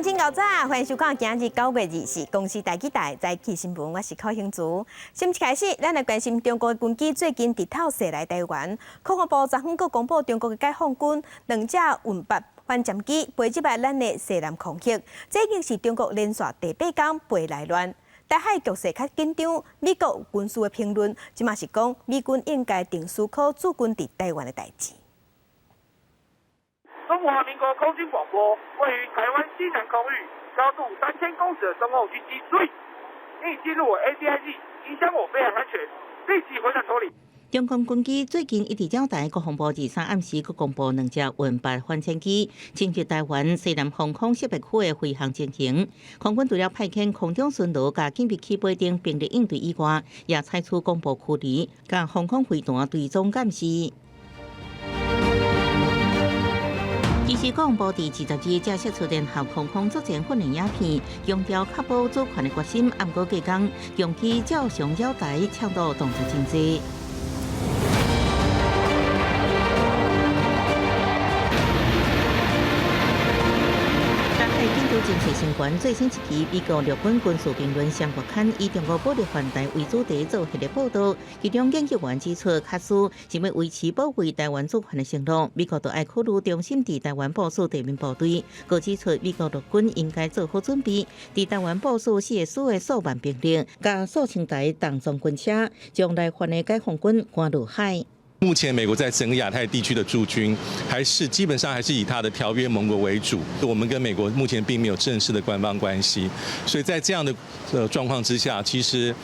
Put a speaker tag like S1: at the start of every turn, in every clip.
S1: 鄉親𠢕早，歡迎收看今日9月24公視台語台早起新聞，我是柯興竹。新聞開始，咱來關心中國軍機最近直透襲來台灣，國防部昨昏閣公布中國的解放軍兩架運八反潛機飛入來咱的西南空域，這已經是中國連續第八工飛來亂。台海局勢較緊張，美國軍事的評論，這馬是講美軍應該定思考駐軍佇台灣的代誌。
S2: 中華民國空軍廣播，位於台灣西南空域，高度3000公尺的中共軍機，注意，你已進入我 ADIZ，影響我飛行安全，立即回轉處理。
S3: 中共軍機最近一直擾台，國防部23暗時閣公布兩隻運八反潛機進入台灣西南防空識別區的飛行情形。空軍除了派遣空中巡邏佮警備起飛等兵力應對以外，也採取廣播驅離、佮防空飛彈追蹤監視。其實國防部佇20日才釋出聯合防空作戰訓練影片，強調確保主權的決心。毋過隔工，共機照常擾台，搶渡動作真濟。軍事相關最新一期美國陸軍軍事評論雙月刊以中國武力犯台為主題做系列報導，其中研究員指出，假使想欲維持保衛台灣主權的承諾，美國就愛考慮重新佇台灣部署地面部隊。閣指出，美國陸軍應該做好準備，佇台灣部署四個師的數萬兵力，佮數千台重裝軍車，將來犯的解放軍趕落海。
S4: 目前美國在整個亞太地區的駐軍，還是基本上還是以它的條約盟國為主。我們跟美國目前並沒有正式的官方關係，所以在這樣的狀況之下，其實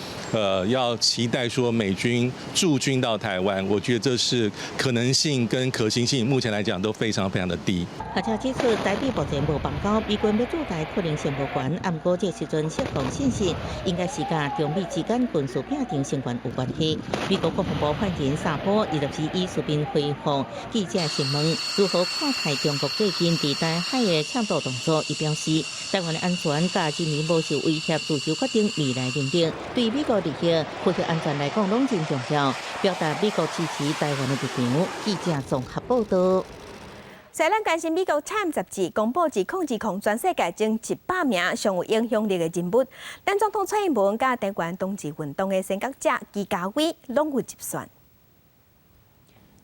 S4: 要期待說美軍駐軍到台灣，我覺得這是可能性跟可行性，目前來講都非常非常的低。
S3: 學者指出，台美目前無邦交，美軍欲駐台可能性無懸，毋過這時陣釋放信息，應該是佮中美之間軍事拼場相關有關係。美國國防部發言人薩波24以書面回覆記者詢問如何看待中國最近佇台海的搶渡動作，伊表示，台灣的安全佮人民無受威脅，自由決定未來能力，對美國利益、區域安全來講攏真重要，表達美國支持台灣的立場。記者綜合報導。
S1: 在咱關心美國《Time》雜誌公布2020全世界前100名上有影響力的人物，咱總統蔡英文佮台灣同志運動的先覺者祁家威攏有入選。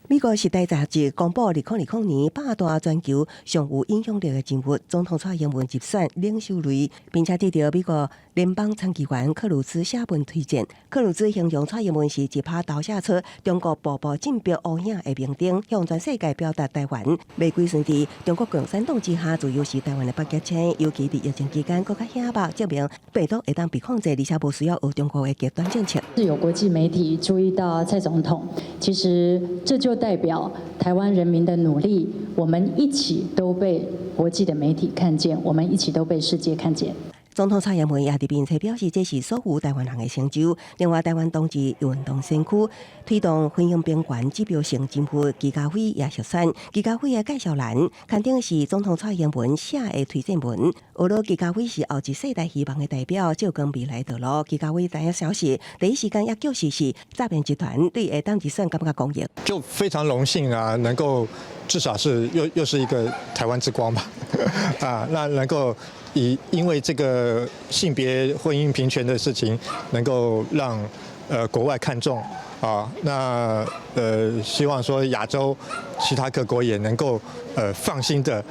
S5: 美國時代雜誌公布2020年百大全球上有影響力的人物，總統蔡英文入選領袖類，並且得著美國聯邦參議員克魯茲寫文推薦。克魯茲形容蔡英文是一拍投射出中國步步進逼烏影的明燈，向全世界表達台灣袂歸順佇中國共產黨之下，自由是台灣的北極星。尤其佇疫情期間，閣較顯白證明病毒會當被控制，而且無需要學中國的極端政策。
S6: 是有國際媒體注意到蔡總統，其實這就代表台灣人民的努力，我們一起都被國際的媒體看見，我們一起都被世界看見。
S5: 總統蔡英文也佇面冊表示，這是所有台灣人的成就。另外，台灣同志運動先驅推動婚姻平權指標性人物祁家威也入選。祁家威的介紹欄肯定是總統蔡英文寫的推薦文。呵咾祁家威是後一世代希望的代表，照光未來道路。祁家威知影消息，第一時間也表示是詐騙集團對會當入選感覺光榮。
S7: 就非常榮幸啊，能夠至少是又是一個台灣之光吧，啊，那能夠。以因為這個性別婚姻平權的事情，能夠讓國外看重啊，那希望說亞洲其他各國也能夠放心的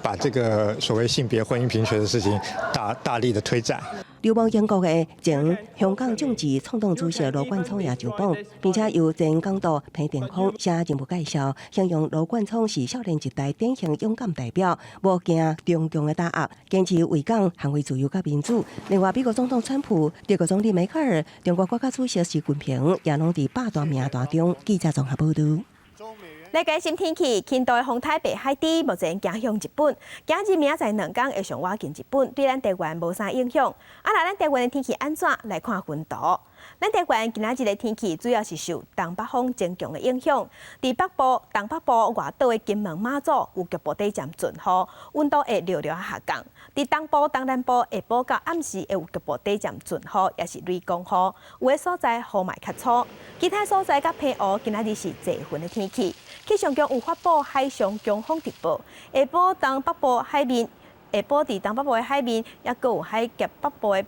S7: 把這個所謂性別婚姻平權的事情大大力的推展。
S5: 流亡英國的前香港眾志創黨主席羅冠聰也受訪，並且由前港督彭定康寫人物介紹，形容羅冠聰是少年一代典型勇敢代表，無驚中共的打壓，堅持維港捍衛自由佮民主。另外，美國總統川普、德國總理梅克爾、中國國家主席習近平也攏佇百大名單中。記者綜合報導。
S1: 來關心天氣，輕度的風颱白海豬目前行向日本，今日明仔載兩工會上倚近日本，對咱台灣無啥影響。啊，若咱台灣的天氣按怎來看雲圖？咱台灣今仔日的天氣主要是受東北風增強的影響，佇北部、東北部外島的金門、馬祖有局部短暫陣雨，溫度會略略下降。佇東部、東南部下晡到暗時會有局部短暫陣雨，抑是雷公雨，有的所在雨嘛會較粗。其他所在佮澎湖今仔日是濟雲的天氣。氣象局有發布海上強風特報，下晡東北部海面下晡佇東北部的海面，抑閣有海峽北部的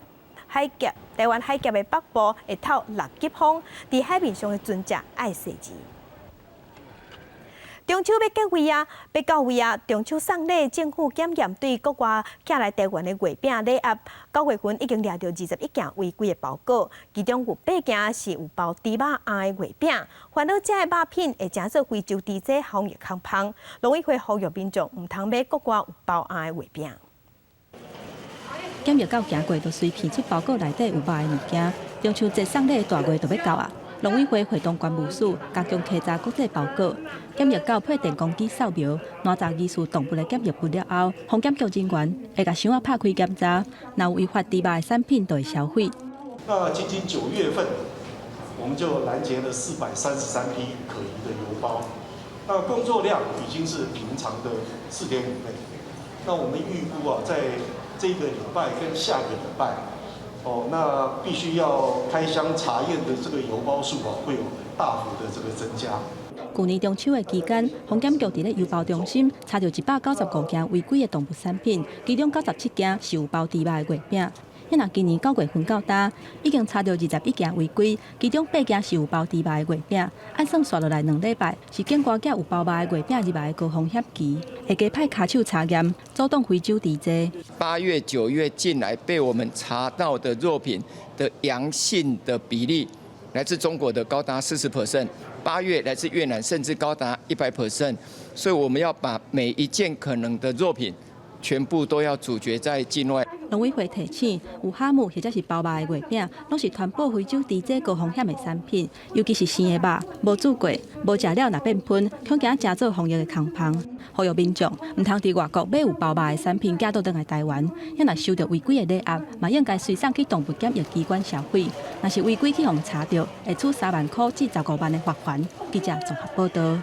S1: 海峽，台灣海峽的北部會透6級風，佇海面上的船隻愛細膩。中秋欲結位啊，欲到位啊！中秋送禮，政府檢驗對國外寄來台灣的月餅禮盒，9月份已經掠著21件違規的包裹，其中有八件是有包豬肉餡的月餅。煩惱這个肉品會成做非洲豬隻防疫空芳，農委會呼籲民眾毋通買國外有包餡的月餅。
S8: 檢疫狗行過就隨便出包裹內底有肉的物件，中秋節送禮的大月就欲到啊！農委會會同關務署加強稽查國際包裹，檢疫狗配電光機掃描，攔查疑似動物的檢疫物了後，防檢局人員會共箱仔拍開檢查，若有違法豬肉的產品，就會銷毀。
S9: 那僅僅9月份，我們就攔截了433批可疑的郵包，那工作量已經是平常的4.5倍。那我們預估啊，在這個禮拜跟下個禮拜，哦，那必須要開箱查驗的這個郵包數啊，會有大幅的這個增加。
S8: 舊年中秋的期間，防檢局佇咧郵包中心查著195件違規的動物產品，其中97件是有包豬肉的月餅。若今年9月份到今，已經查著21件違規，其中八件是有包豬肉的月餅。按算紲落來2禮拜，是境外寄有包肉的月餅入來的高風險期，會加派跤手查驗，阻擋非洲豬隻。
S10: 8月、9月進來被我們查到的肉品的陽性的比例，來自中國的高達40%，8月來自越南甚至高達100%，所以我們要把每一件可能的肉品，全部都要阻絕在境外。
S8: 農委會提醒，有酵母或者是包肉的月餅，攏是傳播非洲豬隻高風險的產品，尤其是生的肉，無煮過、無食了若變噴，恐驚成做防疫的空芳。呼籲民眾毋通佇外國買有包肉的產品寄倒轉來台灣，若收著違規的禮盒，嘛應該隨送去動物檢疫機關銷毀。若是違規去予查著，會處3萬箍至15萬的罰鍰。記者綜合報道。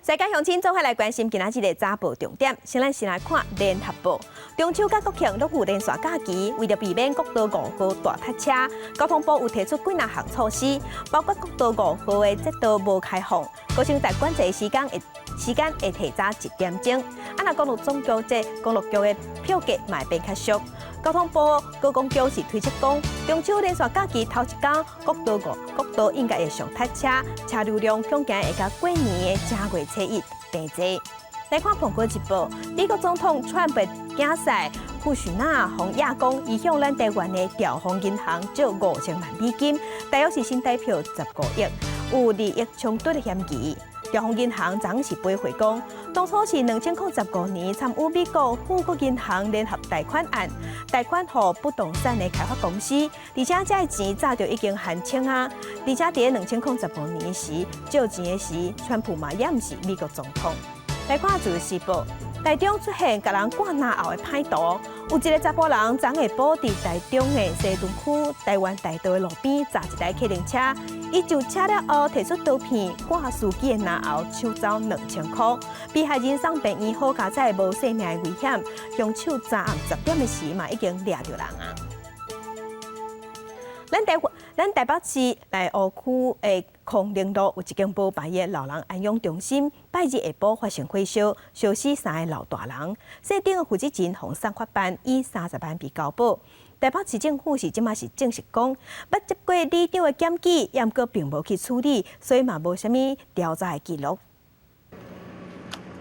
S1: 世界鄉親做伙來關心今仔日的早報重點，先咱先來看聯合報。中秋佮國慶攏有連續假期，為著避免國道5號大塞車，交通部有提出幾若項措施，包括國道5號的捷道無開放，高升台管制時間會提早1點鐘。啊，若公路總局這公路局的票價嘛會變較俗。交通部高工局是推測講，中秋連續假期頭一工，國道應該會上塞車，車流量恐驚會佮過年的正月初一平齊。來看《蘋果日報》，美國總統川普囝婿庫許納予指講，伊向咱台灣的兆豐銀行借5000萬美金，大約是新台幣15億，有利益衝突的嫌疑。兆豐銀行昨是回回講，當初是2015年參與美國富國銀行聯合貸款案，貸款予不動產的開發公司，而且這个錢早就已經還清啊。而且佇2015年時借錢的時，川普嘛猶毋是美國總統。來看《自由時報》，台中出現共人割嚨喉的歹徒，有一个查埔人昨下晡佇台中的西屯區台灣大道的路邊軋一台客運車，伊上車了後，提出刀片割司機的嚨喉，搶走2000箍。被害人送病院好佳哉無性命的危險，兇手昨暗10點的時嘛已經掠著人啊。咱台北市內湖區的康寧路有一間無牌的老人安養中心，拜日下晡發生火燒，燒死三个老大人。社長負責人予送法辦，以30萬被交保。台北市政府是這馬是證實講，捌接過里長的檢舉，毋過並無去處理，所以嘛無啥物調查的記錄。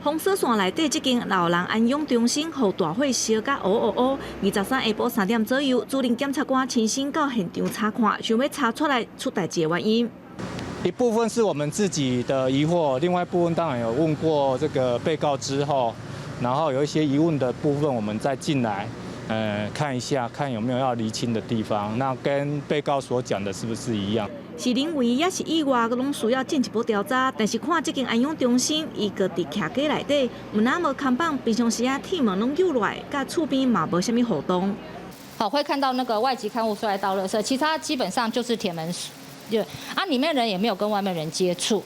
S11: 封鎖線內底這間老人安養中心，予大火燒甲烏烏烏。23下晡3點左右，主任檢察官親身到現場查看，想欲查出來出代誌的原因。
S12: 一部分是我們自己的疑惑，另外一部分當然有問過這個被告之後，然後有一些疑問的部分，我們再進來，看一下，看有沒有要釐清的地方。那跟被告所講的是不是一樣？
S11: 是人為抑是意外，攏需要進一步調查。但是看這間安養中心，伊閣佇徛家內底，毋但無看板，平常時啊鐵門攏扭落來，佮厝邊嘛無啥物互動。
S13: 好，會看到那個外籍看護出來倒垃圾，其他基本上就是鐵門，就啊，裡面人也沒有跟外面人接觸。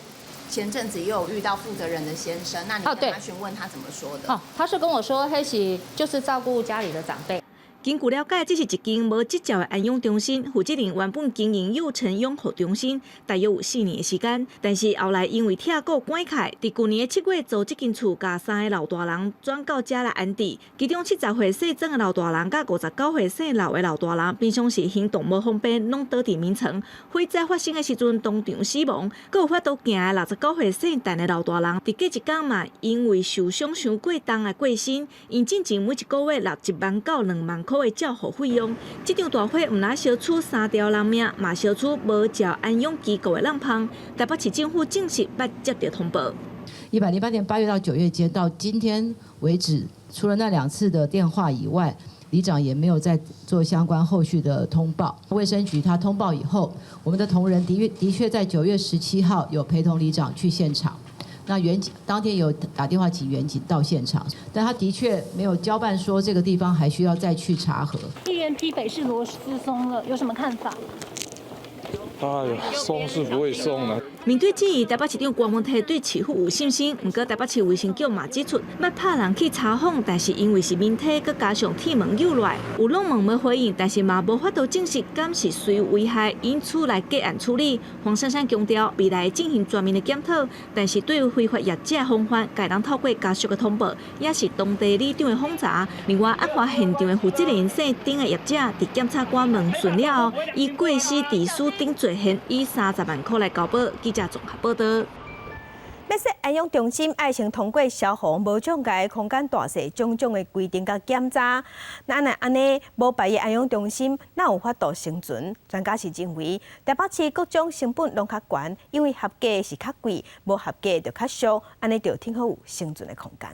S14: 前陣子也有遇到負責人的先生，那你跟他詢問他怎麼說的？
S13: 哦，他是跟我說，彼是就是照顧家裡的長輩。
S11: 根據了解，這是一間無執照的安養中心，負責人原本經營幼成養護中心，大約有4年的時間。但是後來因為拆股關開，佇舊年的7月租這間厝，共三个老大人轉到遮來安置。其中70歲姓曾的老大人，佮59歲姓劉的老大人，平常時行動無方便，攏倒佇眠床。火災發生的時陣當場死亡。閣有法度行的69歲姓陳的老大人，佇隔一工嘛，因為受傷傷過重而過身。𪜶進前每一個月納1萬到2萬箍的照護費用。這場大火毋但燒出三條人命，嘛燒出無照安養機構的挵芳。台北市政府證實捌接著通報。
S15: 108年8月到9月間，到今天為止，除了那兩次的電話以外，里長也沒有再做相關後續的通報。衛生局他通報以後，我們的同仁的確在9月17號有陪同里長去現場。那員警當天有打電話請員警到現場，但他的確沒有交辦說這個地方還需要再去查核。
S16: 議員批北市螺絲鬆了，有什麼看法？
S17: 哎呦，鬆是不會鬆了。
S11: 面對質疑，台北市長郭文泰對市府有信心。毋過台北市衛生局嘛指出，捌派人去查訪，但是因為是眠體，閣加上鐵門扭來，有攏問沒回應，但是嘛無法度證實敢是誰危害，因此來個案處理。黃珊珊強調，未來會進行全面的檢討，但是對於非法業者防範，會當透過家屬的通報，也是當地里長的訪查。另外，案發現場的負責人姓丁的業者，佇檢察官問訊了後，以過失致死等罪嫌，以30萬箍來交保。記者綜合報導。
S1: 欲設安養中心愛先通過消防無障礙空間大細種種的規定佮檢查。那若按呢無牌的安養中心，哪有法度生存？專家是認為，台北市各種成本攏較懸，因為合格是較貴，無合格就較俗，按呢就挺好有生存的空間。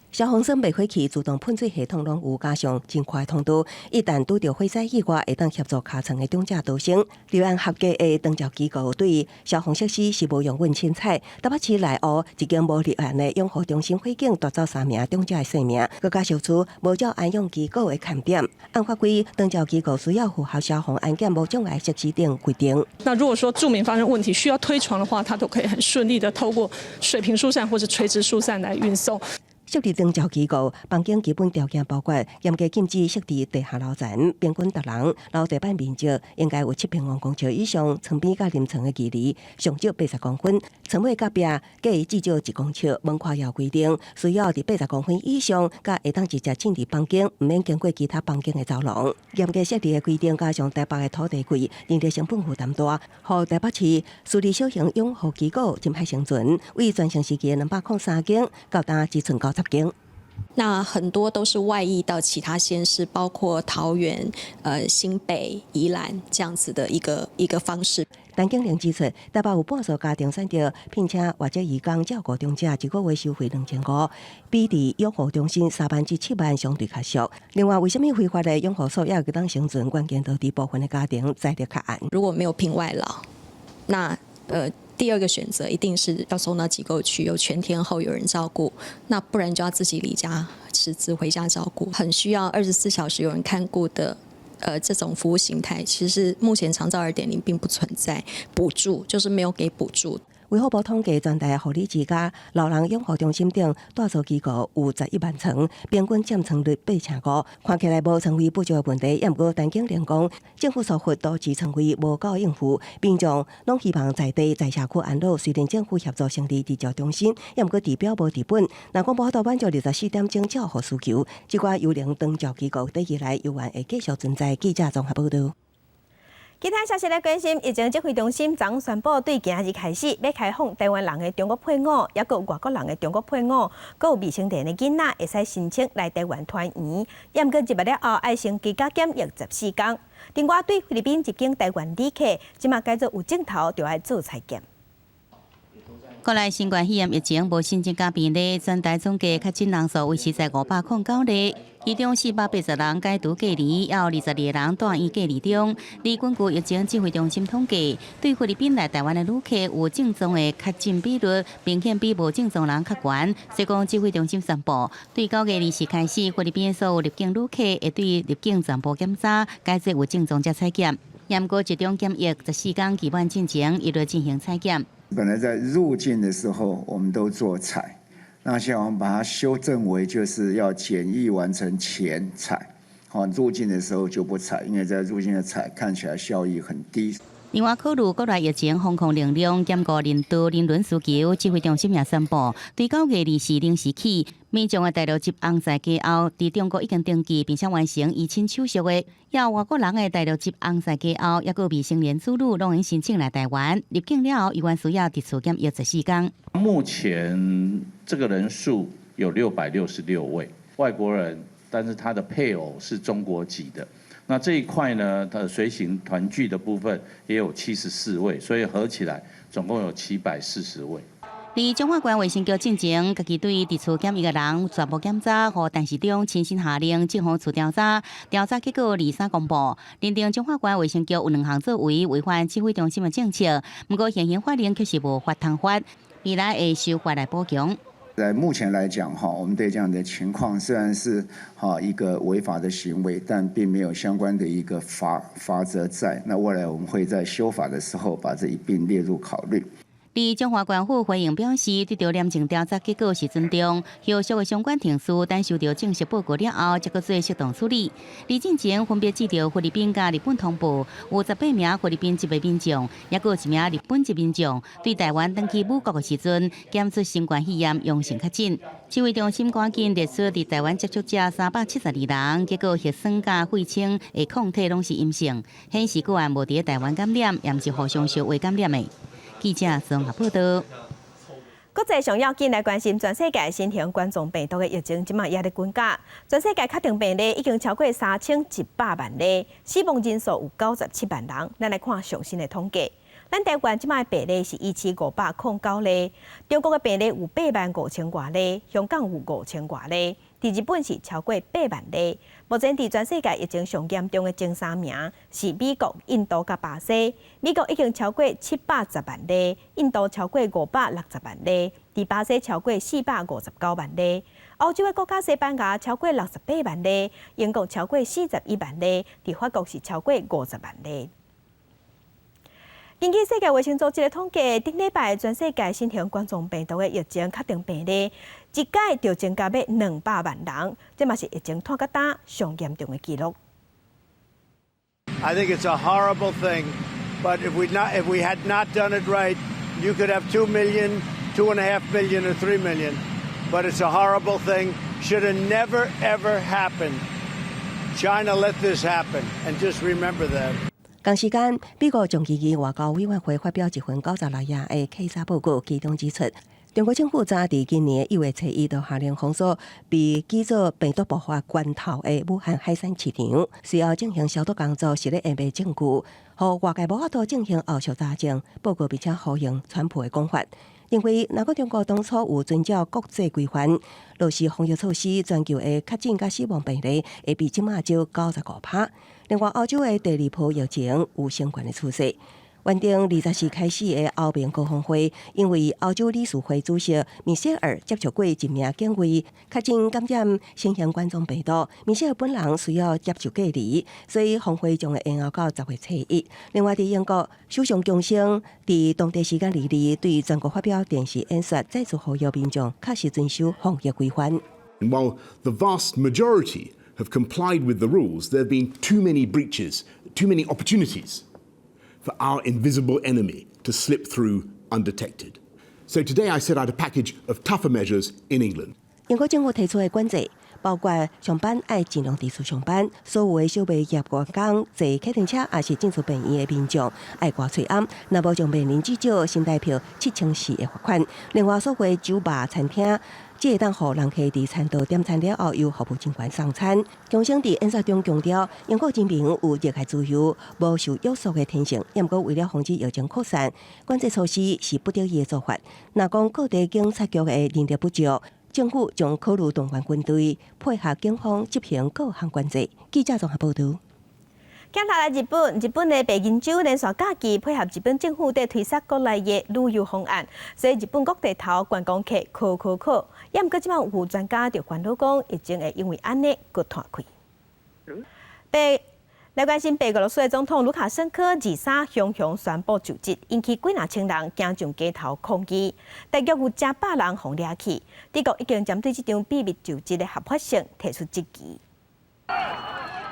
S5: 消防栓袂火去，自動噴水系統攏有，加上真寬通道，一旦拄著火災意外，會當協助跤床的長者逃生。立案合格的長照機構對消防設施是無容允凊彩。台北市內湖一間無立案的養護中心火警奪走三名長者的性命，閣加燒出無照安養機構的欠點。按法規，長照機構需要符合消防安檢無障礙設施等規定。
S18: 那如果說住民發生問題需要推床的話，他都可以很順利的透過水平疏散或者垂直疏散來運送。
S5: 設立長照機構，房間基本條件包括嚴格禁止設置地下樓層，平均逐人樓地板面積應該有7平方公尺以上，床邊佮鄰床的距離上少80公分，床尾隔壁隔至少1公尺。門寬也規定需要佇80公分以上，佮會當直接進入房間，毋免經過其他房間的走廊。嚴格設立的規定，加上台北的土地貴，人力成本負擔大，予台北市私立小型養護機構真歹生存。為全盛時期203間，到今只賰90間。
S14: 那很多都是外溢到其他縣市，包括桃園、新北、宜蘭這樣子的一個方式。
S5: 陳景玲指出，台北有半數家庭選擇聘請外籍移工照顧長者，一個月收費2500，比佇養護中心3萬至7萬相對較俗。另外，為啥物非法的養護所猶會當生存？關鍵就佇部分的家庭財力較絚。
S14: 如果沒有聘外勞，那第二個選擇一定是要送到機構去，有全天候有人照顧。那不然就要自己離家辭職回家照顧，很需要24小時有人看顧的。這種服務形態其實目前長照2.0並不存在補助，就是沒有給補助。
S5: 衛福部統計，全台護理之家、老人養護中心等大數機構有11萬床，平均佔床率8成5。看起來無床位不足的問題，也毋過陳景玲講，政府疏忽導致床位無夠應付，民眾攏希望在地在社區安老。雖然政府協助成立長照中心，也毋過治標無治本。若講無法度滿足24點鐘照護需求，這寡幽靈長照機構短期內猶原會繼續存在。記者綜合報導。
S1: 其他消息來關心，疫情指揮中心昨宣布，對今仔日開始欲開放臺灣人的中國配偶，抑閣有外國人的中國配偶，閣有未成年的囡仔會使申請來臺灣團圓。也毋過入來了後，愛先居家檢疫14天。另外，對菲律賓入境臺灣旅客，這馬改做有症頭就愛做採檢。
S3: 國內新冠肺炎疫情無新增加病例，全台總計確診人數維持在509例，其中480人解除隔離，猶有22個人住院隔離中。而根據疫情指揮中心統計，對菲律賓來臺灣的旅客有症狀的確診比率明顯比無症狀人較懸。所以講，指揮中心宣布，對9月2日開始，菲律賓所有入境旅客會對入境全部檢查，改做有症狀才採檢。毋過集中檢疫14天期滿進前，一律進行採檢。
S19: 本來在入境的時候，我們都做採，那現在我們把它修正為就是要檢疫完成前採。好，入境的時候就不採，因為在入境的採看起來效益很低。
S3: 另外，考慮國內疫情防控能量兼顧人道人倫需求，指揮中心也宣布，對9月24零時起，民眾的大陸籍紅字加後，佇中國已經登記並且完成依親手續的，抑外國人的大陸籍紅字加後，抑閣未成年子女，攏會申請來台灣入境了後，猶原需要佇厝檢疫14天。
S20: 目前這個人數有666位外國人，但是他的配偶是中國籍的。那這一塊呢，他的隨行團聚的部分也有74位，所以合起來總共有740位。
S3: 佇彰化縣衛生局進前，家己對佇厝檢疫的人全部檢查，予陳時中親身下令政府處調查，調查結果23公布，認定彰化縣衛生局有兩項作為違反指揮中心的政策，毋過現行法令卻是無法通罰，未來會修法來補強。
S19: 在目前來講，哈，我們對這樣的情況雖然是哈一個違法的行為，但並沒有相關的一個罰則在。那未來我們會在修法的時候把這一併列入考慮。
S3: 佇彰化縣府回應表示，得著廉政調查結果是尊重，後續的相關程序等收到正式報告了後，才閣做適當處理。佇進前分別接著菲律賓佮日本通報，有18名菲律賓籍的民眾，抑閣有一名日本籍民眾，對台灣轉去母國的時陣，檢出新冠肺炎陽性確診。指揮中心趕緊列出佇台灣接觸者372人，結果核酸佮血清的抗體攏是陰性，顯示個案無佇台灣感染，也毋是互相相話感染的。記者綜合報道。
S1: 國際上要緊來關心全世界新型冠狀病毒的疫情，這馬也咧滾加。全世界確定病例已經超過3100萬例，死亡人數有97萬人。咱來看上新的統計，咱台灣這馬的病例是1509例，中國的病例有8萬5千外例，香港有5千外例，佇日本是超過8萬例。目前佇全世界疫情上嚴重的前三名是美國、印度佮巴西。美國已經超過710萬例，印度超過560萬例，佇巴西超過459萬例。歐洲的國家西班牙超過68萬例，英國超過41萬例，佇法國是超過50萬例。根據世界衛生組織的統計，頂禮拜全世界新型冠狀病毒的疫情確定病例，一改就增加欲200萬人，這嘛是疫情拖到今上嚴重的紀錄。
S21: I think it's a horrible thing, but if we had not done it right, you could have 2 million, 2.5 million, or 3 million. But it's a horrible thing. Should have never ever happened. China let this happen, and just remember that.
S5: 同時間，美國眾議院外交委員會發表一份96頁的稽查報告，其中指出，中國政府早佇今年1月初1就下令封鎖被指做病毒爆發源頭的武漢海鮮市場，隨後進行消毒工作，是咧掩蔽證據，予外界無法度進行後續查證。報告並且呼應川普的講法，認為若果中國當初有遵照國際規範，落實防疫措施，全球的確診佮死亡病例會比這馬少95%。另外，歐洲的第二波疫情有升懸的趨勢。原定24開始的歐盟高峰會，因為歐洲理事會主席米歇爾接觸過一名警衛確診感染新型冠狀病毒，米歇爾本人需要接受隔離，所以峰會將會延後到10月初1。另外，佇英國首相強生佇當地時間22對全國發表電視演說，再次呼籲民眾確實遵守防疫規範。
S22: While the vast majority have complied with the rules, there have been too many breaches, too many opportunities for our invisible enemy to slip through undetected. So today I set out a package of tougher measures in England.
S5: 英國政府提出的管制，包括上班愛盡量佇厝上班，所有的小賣業員工坐客運車抑是進出病院的民眾愛掛喙罨，若無將面臨至少新台票7400的罰款。另外，所有酒吧、餐廳只會當予人客佇餐桌點餐了後，由服務人員送餐。強生佇演說中強調，英國人民有熱愛自由、無受約束的天性，毋過為了防止疫情擴散，管制措施是不得已的做法。若講各地警察局的人力不足，政府將考慮動員軍隊配合警方執行各項管制。記者綜合報道。
S1: 鏡頭來日本，日本的白銀州連續假期配合日本政府佇推捒國內的旅遊方案，所以日本各地頭觀光客可可可。也毋過這馬有專家就煩惱講，疫情會因為按呢閣拖開。來關心白俄羅斯的總統盧卡申科23雄雄宣布就職，引起幾若千人行上街頭抗議，大約有成百人予掠去。德國已經針對這場秘密就職的合法性提出質疑。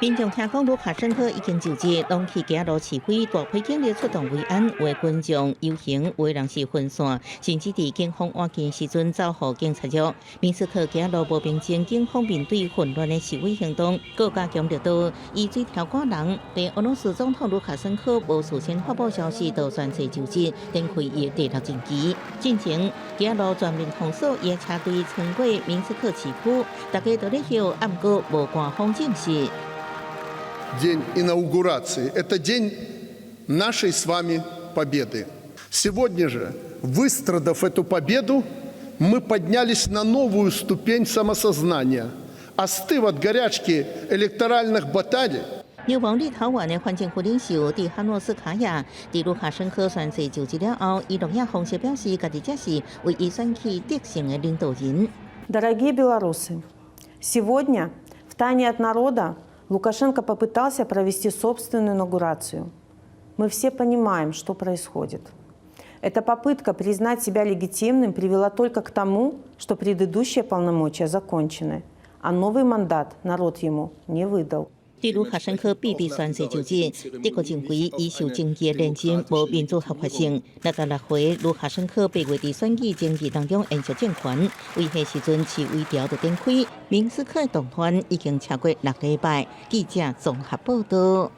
S3: 民眾聽講盧卡申科已經就職，攏去街路示威，大批警力出動維安，有的群眾遊行，有的人是分散，甚至佇警方倚近時陣走予警察捉。明斯克街路無平靜，警方面對混亂的示威行動，閣加強力度，以水柱趕人。佇俄羅斯總統盧卡申科無事先發布消息，就宣誓就職，展開伊的第六任期。進前街路全面封鎖，伊的車隊穿過明斯克市區，大家都咧叫，毋過無官方證實。
S2: День инаугурации. Это день нашей с вами победы. Сегодня же, выстрадав эту победу, мы поднялись на новую ступень самосознания. Остыв от горячки электоральных баталий,
S3: 流亡立陶宛的反政府領袖蒂哈諾斯卡亞，佇盧卡申科宣誓就職了後，以錄影方式表示，家己才是唯一選舉得勝的領導人。
S4: Дорогие белорусы, сегодня в тайне от народа Лукашенко попытался провести собственную инаугурацию. Мы все понимаем, что происходит. Эта попытка признать себя легитимным привела только к тому, что предыдущие полномочия закончены, а новый мандат народ ему не выдал.
S3: 對盧卡申科秘密宣誓就職，德國認為伊受爭議的連任無民主合法性。66歲盧卡申科8月佇選舉爭議當中延續政權，危險時陣示威潮就展開。明斯克動亂已經超過6禮拜。記者綜合報道。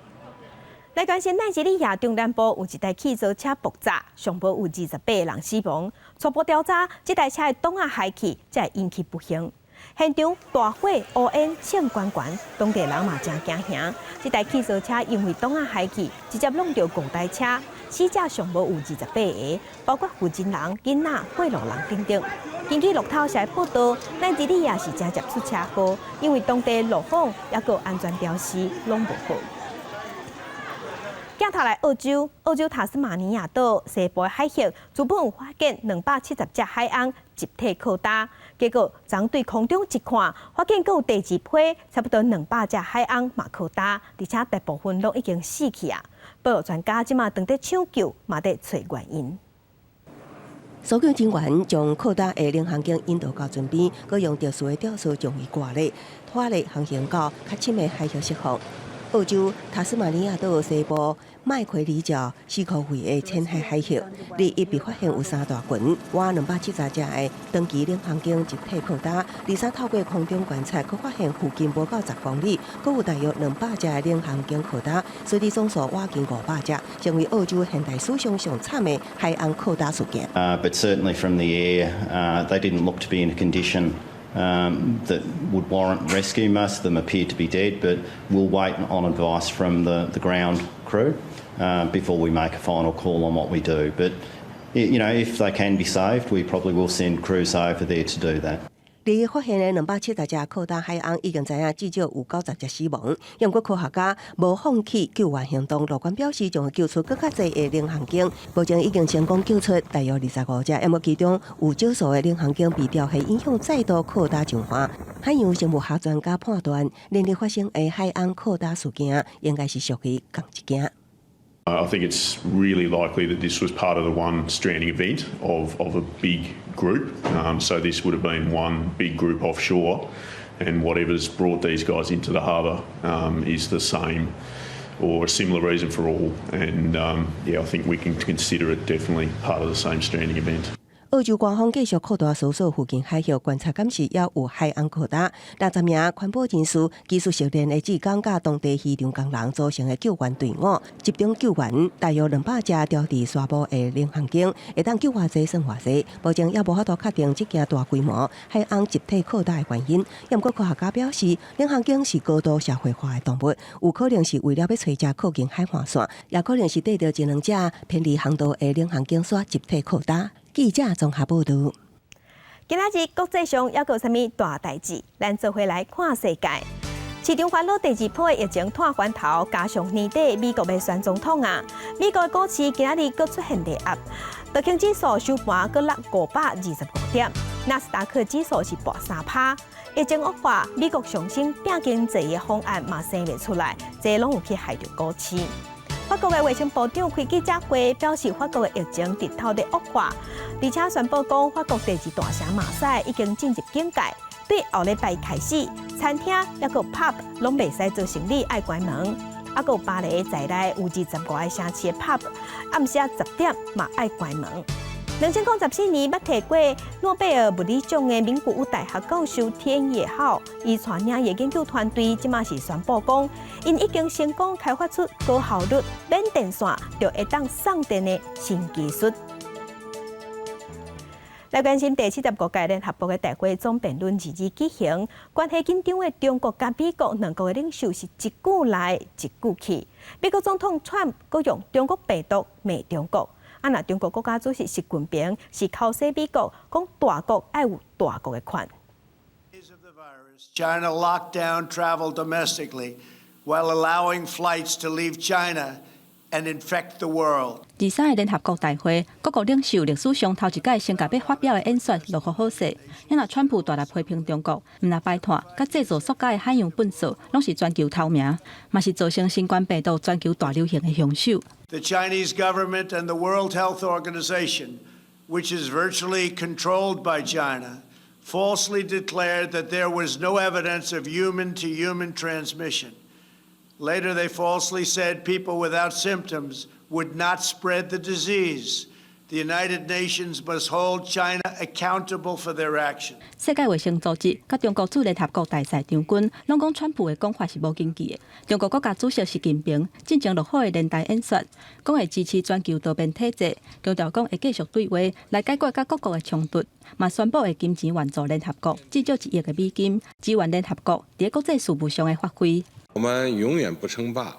S1: 來關心奈及利亞中南部有一台汽槽車爆炸，上無有28個人死亡。初步調查，這台車的擋仔害去，才會引起不幸。現場大火烏煙衝懸懸，當地人嘛誠驚嚇。這台汽槽車因為擋仔害去，直接挵著五台車，死者上無有28個，包括婦人、囡仔、過路人等等。根據路透社報道，奈及利亞是誠捷出車禍，因為當地路況抑閣安全標識攏無好。鏡頭來澳洲，澳洲塔斯馬尼亞島西部海域，初步有發現270隻海鰪集體擴大，結果昨對空中一看，發現閣有第二批差不多200隻海鰪嘛擴大，而且大部分攏已經死去啊！保育專家這馬正佇搶救，嘛佇揣原因。
S5: 搜救人員將擴大的領航鯨引導到船邊，閣用特殊的吊索將伊掛咧，拖咧航行到較深的海域釋放。澳洲塔斯馬尼亞島西部麥奎里礁四箍位的淺海海域，日一被發現有三大群，約270隻的長鰭領航鯨集體擴大，而且透過空中觀察，閣發現附近無到10公里，閣有大約200隻的領航鯨擴大，所以總數倚近500隻，成為澳洲現代史上上慘的海鰪擴大事件。
S23: But certainly from the air, they didn't look to be in a condition that would warrant rescue. Most of them appeared to be dead, but we'll wait on advice from the ground crew before we make a final call on what we do. But if they can be saved, we probably will send crews over there to do that.
S5: 佇發現的270隻擴大海鰪已經知影至少有90隻死亡。毋過科學家無放棄救援行動，樂觀表示將會救出閣較濟的領航鯨。目前已經成功救出大約25隻，毋過其中有少數的領航鯨被潮汐影響再度擴大上岸。海洋生物學專家判斷，連日發生的海鰪擴大事件應該是屬於仝一件。
S24: I think it's really likely that this was part of the one stranding event of a big group. So this would have been one big group offshore, and whatever's brought these guys into the harbour is the same or a similar reason for all. And yeah, I think we can consider it definitely part of the same stranding event.
S5: 澳洲官方繼續擴大搜索附近海域，觀察敢是猶有海鰪擴大。60名環保人士、技術熟練的志工佮當地漁場工人組成的救援隊伍，集中救援大約200隻釣佇沙埔的領航鯨，會當救偌濟算偌濟。目前猶無法度確定這件大規模海鰪集體擴大的原因。毋過科學家表示，領航鯨是高度社會化的動物，有可能是為了欲揣食靠近海岸線，也可能是綴著一兩隻偏離航道的領航鯨煞集體擴大。記者綜合報道。
S1: 今仔日國際上猶閣有啥物大代誌？咱做伙來看世界。市場煩惱第二波疫情拖翻頭，加上年底美國欲選總統啊，美國股市今仔日閣出現跌壓，道瓊指數收盤閣落525點，納斯達克指數是跌3趴。疫情惡化，美國上新拼經濟的方案嘛生袂出來，這攏有去害著股市。法國的衛生部長開記者會表示，法國的疫情日頭咧惡化，而且宣布講法國第二大城馬賽已經進入警戒，對後禮拜開始，餐廳抑閣 pub 攏袂使做生理，愛關門。啊，閣有巴黎在內有25個城市的 pub，暗時仔10點嘛愛關門。2014年，捌提過諾貝爾物理獎的名古屋大學教授天野浩，伊帶領的研究團隊，這馬是宣布講，𪜶已經成功開發出高效率免電線就會當送電的新技術。來關心第75屆聯合國的大會總辯論二日舉行，關係緊張的中國佮美國兩國的領袖是一句來一句去。美國總統川普閣用中國病毒罵中國，啊若中國國家主席習近平是剾洗美國，講大國愛有大國的款。
S21: China locked down travel domestically while allowing flights to leave China and infect the world.
S8: 23个聯合國大會，各國領袖歷史上頭一擺先共欲發表的演說落予好勢。若川普大力批評中國，毋但排碳，佮製造塑膠的海洋糞掃，攏是全球頭名，嘛是造成新冠病毒全球大流行的兇手。
S21: The Chinese government and the World Health Organization, which is virtually controlled by China, falsely declared that there was no evidence of human-to-human transmission. Later, they falsely said people without symptoms would not spread the disease. The United Nations must hold China accountable for their actions.
S8: 世界衛生組織佮中國駐聯合國大使張軍攏講川普的講法是無根據的。中國國家主席習近平進前落好的連帶演說，講會支持全球多邊體制，強調講會繼續對話來解決佮各國的衝突，嘛宣布會金錢援助聯合國至少1億个美金，支援聯合國佇國際事務上的發揮。
S6: 我們永遠不稱霸、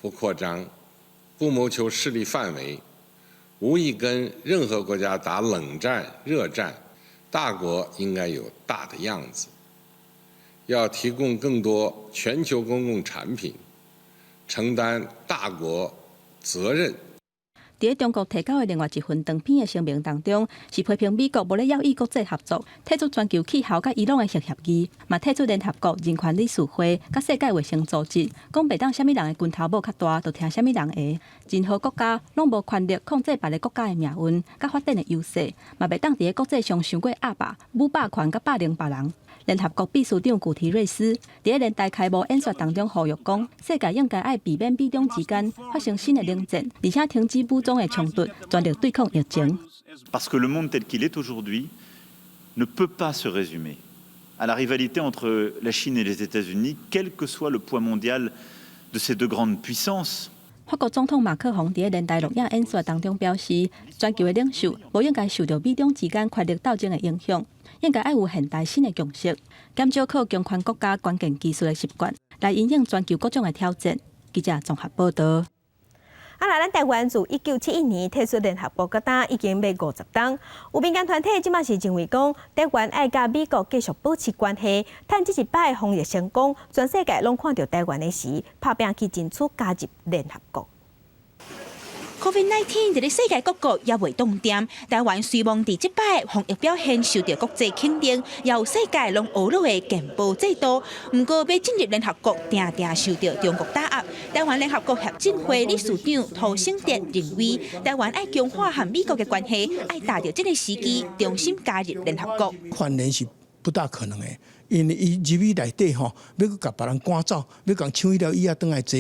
S6: 不擴張、不謀求勢力範圍，無意跟任何國家打冷戰、熱戰。大國應該有大的樣子，要提供更多全球公共產品，承擔大國責任。
S8: 佇中國提交的另外一份長篇的聲明當中，是批評美國無咧要與國際合作，退出全球氣候佮伊朗的核協議，嘛退出聯合國人權理事會佮世界衛生組織，講袂當啥物人的拳頭母較大，就聽啥物人的。任何國家攏無權力控制別个國家的命運佮發展的優勢，嘛袂當佇咧國際上傷過鴨霸、舞霸權佮霸凌別人。聯合國秘書長古提瑞斯佇咧聯大開幕演說當中呼籲講，世界應該愛避免美中之間發生新的冷戰，而且停止武裝的衝突，全力對抗疫情。
S7: Parce que le monde tel qu'il est aujourd'hui ne peut pas se résumer à la rivalité entre la Chine et les États-Unis, quel que soit le poids mondial de ces deux grandes puissances.
S8: 法國總統馬克宏佇咧聯大錄影演說當中表示，全球的領袖無應該受著美中之間權力鬥爭的影響，應該愛有現代新的共識，減少靠強權國家關鍵技術的習慣，來因應全球各種的挑戰。記者綜合報道。
S1: 啊，若咱台灣自1971年退出聯合國，到今已經欲50冬。有民間團體這馬是認為講，台灣愛佮美國繼續保持關係，趁這一擺防疫成功，全世界攏看著台灣的時，拍拚去爭取加入聯合國。
S9: COVID-19 佇咧世界各國猶未凍定，台灣雖罔佇這擺防疫表現受著國際肯定，也有世界攏學落的健保制度。毋過欲進入聯合國，定定受著中國打壓。台灣聯合國協進會理事長涂醒哲認為，台灣愛強化和美國的關係，愛踏著這个時機，重新加入聯合國。
S10: 反聯是不大可能的，因為伊入去內底吼，欲閣共別人趕走，欲共搶彼條椅仔轉來坐，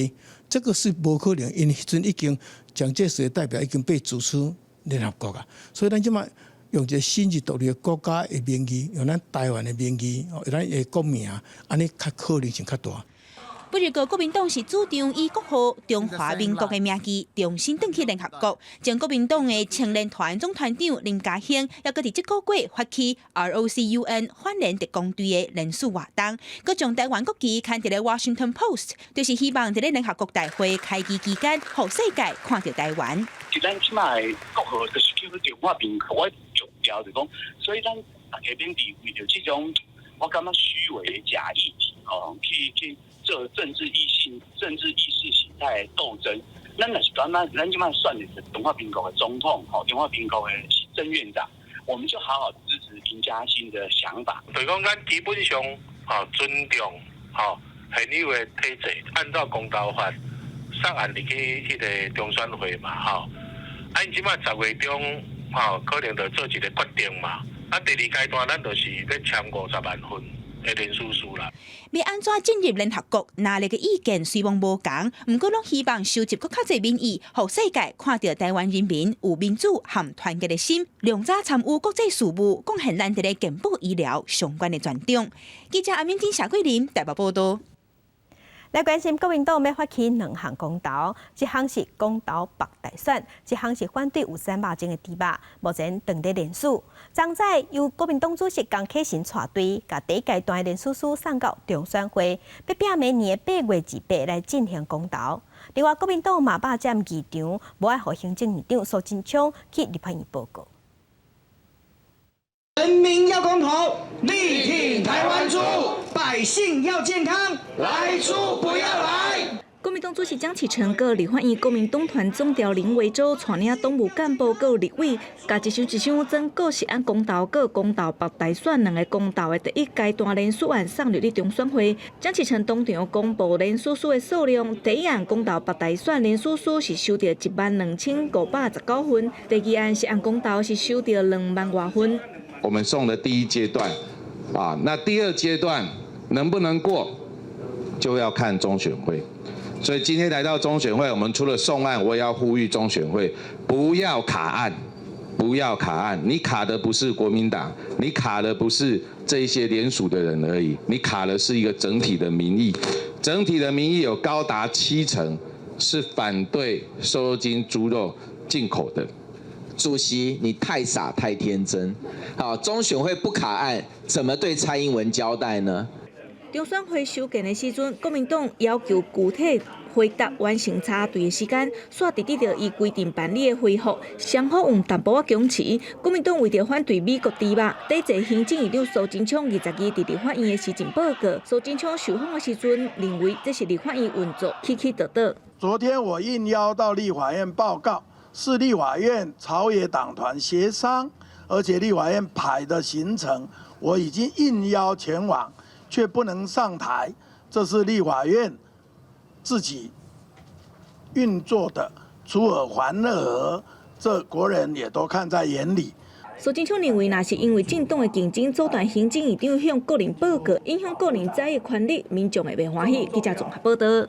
S10: 這個是無可能，因為彼陣已經蔣介石的代表已經被逐出聯合國啊，所以咱這馬用一個新一獨立的國家的名義，用咱台灣的名義，用咱的國名，按呢較可能性較大。
S9: 不過，國民黨是主張以國號中華民國的名義重新轉去聯合國。前國民黨的青年團總團長林嘉興，猶閣佇這個月發起 ROCUN 反聯特工隊的聯署活動，閣將台灣國旗牽佇咧 Washington Post，就是希望佇咧聯合國大會開議期間，予世界看著台灣。
S25: 咱這馬的國號就是叫做中華民國，我強調就講，所以咱大家免佇為著這種我感覺虛偽的假議題哦，去做政治意識、政治意識形態的鬥爭。咱若是感覺咱這馬選的是中華民國的總統，吼，中華民國的行政院長，我們就好好支持林嘉欣的想法。
S26: 就是講，咱基本上吼尊重吼現有的體制，按照公投法，送案入去彼个中選會嘛，吼。啊，𪜶這馬10月中吼，可能就做一個決定嘛。啊，第二階段咱就是欲簽50萬份的的聯署書啦。
S9: 欲按怎進入聯合國，拿來个意見雖罔無仝，毋過攏希望收集閣較濟民意，予世界看著臺灣人民有民主和團結的心，量早參與國際事務，貢獻咱佇咧健保醫療相關的專長。記者阿敏珍、謝桂林臺北報道。
S1: 來關心國民黨欲發起兩項公投，一項是公投北大選，一項是反對有瘦肉精的豬肉。目前正佇聯署，昨早由國民黨主席江啟臣帶隊，共第一階段的聯署書送到中選會，欲拼明年的8月28來進行公投。另外，國民黨嘛霸佔議場，無愛予行政院長蘇貞昌去立法院報告。
S11: 人民要公投，力挺台灣豬，百姓要健康，萊豬不要來。
S12: 國民黨主席江啟臣、佮立法院國民黨團總召林為洲帶領黨務幹部佮立委，共一箱一箱裝告食安公投、佮公投北大選兩个公投的第一階段聯署案送入去中選會。江啟臣當場公布聯署書的數量，第一案公投北大選聯署書是收著12,519份，第二案食安公投是收著2萬外份。
S13: 我們送的第一階段，啊，那第二階段能不能過，就要看中選會。所以今天來到中選會，我們除了送案，我也要呼籲中選會不要卡案，不要卡案。你卡的不是國民黨，你卡的不是這一些聯署的人而已，你卡的是一個整體的民意。整體的民意有高達70%是反對瘦肉精豬肉進口的。
S15: 主席，你太傻太天真。好，中選會不卡案，怎麼對蔡英文交代呢？
S12: 中選會收件的時陣，國民黨要求具體回答完成查對的時間，煞直得著伊規定辦理的回覆，雙方有淡薄仔僵持。國民黨為著反對美國豬肉，抵制行政院長蘇貞昌22佇立法院的施政報告。蘇貞昌受訪的時陣，認為這是立法院運作起起倒倒。
S16: 昨天我應邀到立法院報告，是立法院朝野黨團協商，而且立法院排的行程，我已經應邀前往，卻不能上台，這是立法院自己運作的出爾反爾，這國人也都看在眼裡。
S12: 蘇貞昌認為，若是因為政黨的競爭阻斷行政院長向國人報告，影響個人在的權利，民眾會袂歡喜。記者綜合報道。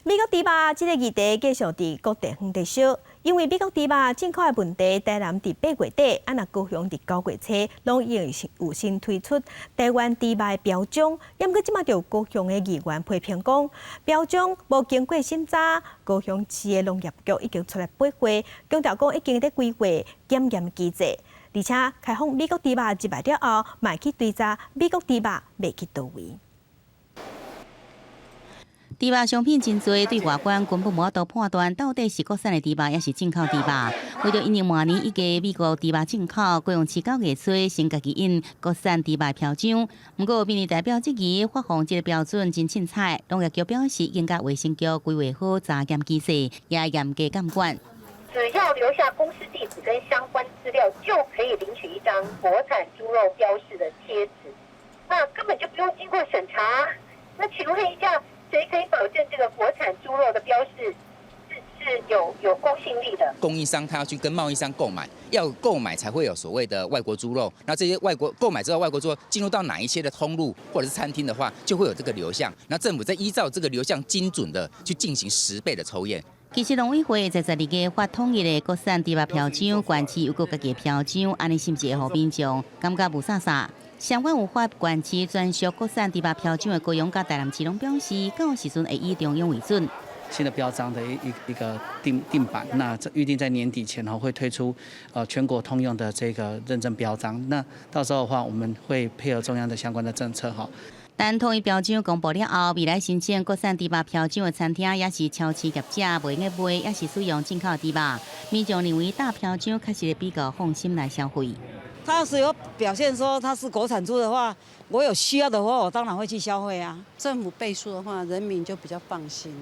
S1: 美國豬肉這个議題繼續佇各地方佇燒，因為美國豬肉進口的問題，台南佇8月底，啊若高雄佇9月初，攏已經有先推出台灣豬肉的標章。毋過這馬就有高雄的議員批評講，標章無經過審查，高雄市的農業局已經出來駁回，強調講已經佇規劃檢驗機制，而且開放美國豬肉入來了後，嘛會去追查美國豬肉賣去佗位。
S3: 豬肉商品真濟，對外觀根本無法度判斷到底是國產的豬肉，抑是進口豬肉。為著因應明年一月美國豬肉進口，高雄市9月初先家己印國產豬肉標章。毋過民意代表質疑發放這个標準真凊彩，農業局表示應該衛生局規劃好查驗機制，也嚴格監管。
S17: 只要留下公司地址跟相關資料，就可以領取一張國產豬肉標示的貼紙，那根本就不用經過審查。那請問一下，誰可以保證這個國產豬肉的標示是有公信力的？
S27: 供應商他要去跟貿易商購買，要購買才會有所謂的外國豬肉。那這些外國購買之後，外國豬肉進入到哪一些的通路或者是餐廳的話，就會有這個流向。那政府再依照這個流向，精準的去進行10倍的抽驗。
S3: 其實農委會在12月發統一的國產豬肉標章，縣市有閣家己的標章，按呢是毋是會予民眾感覺霧煞煞？相關有發縣市專屬國產豬肉標章的高雄佮台南市攏表示，到時陣會以中央為準。
S28: 新的標章的一個定版，那這預定在年底前後會推出，全國通用的這個認證標章。那到時候的話，我們會配合中央的相關的政策哈。
S3: 但統一標章公布了後，未來申請國產豬肉標章的餐廳，抑是超市業者，袂用得賣，抑是使用進口豬肉。民眾認為打標章確實會比較放心來消費。
S29: 他是有表現說他是國產豬的話，我有需要的話，我當然會去消費啊。
S30: 政府背書的話，人民就比較放心。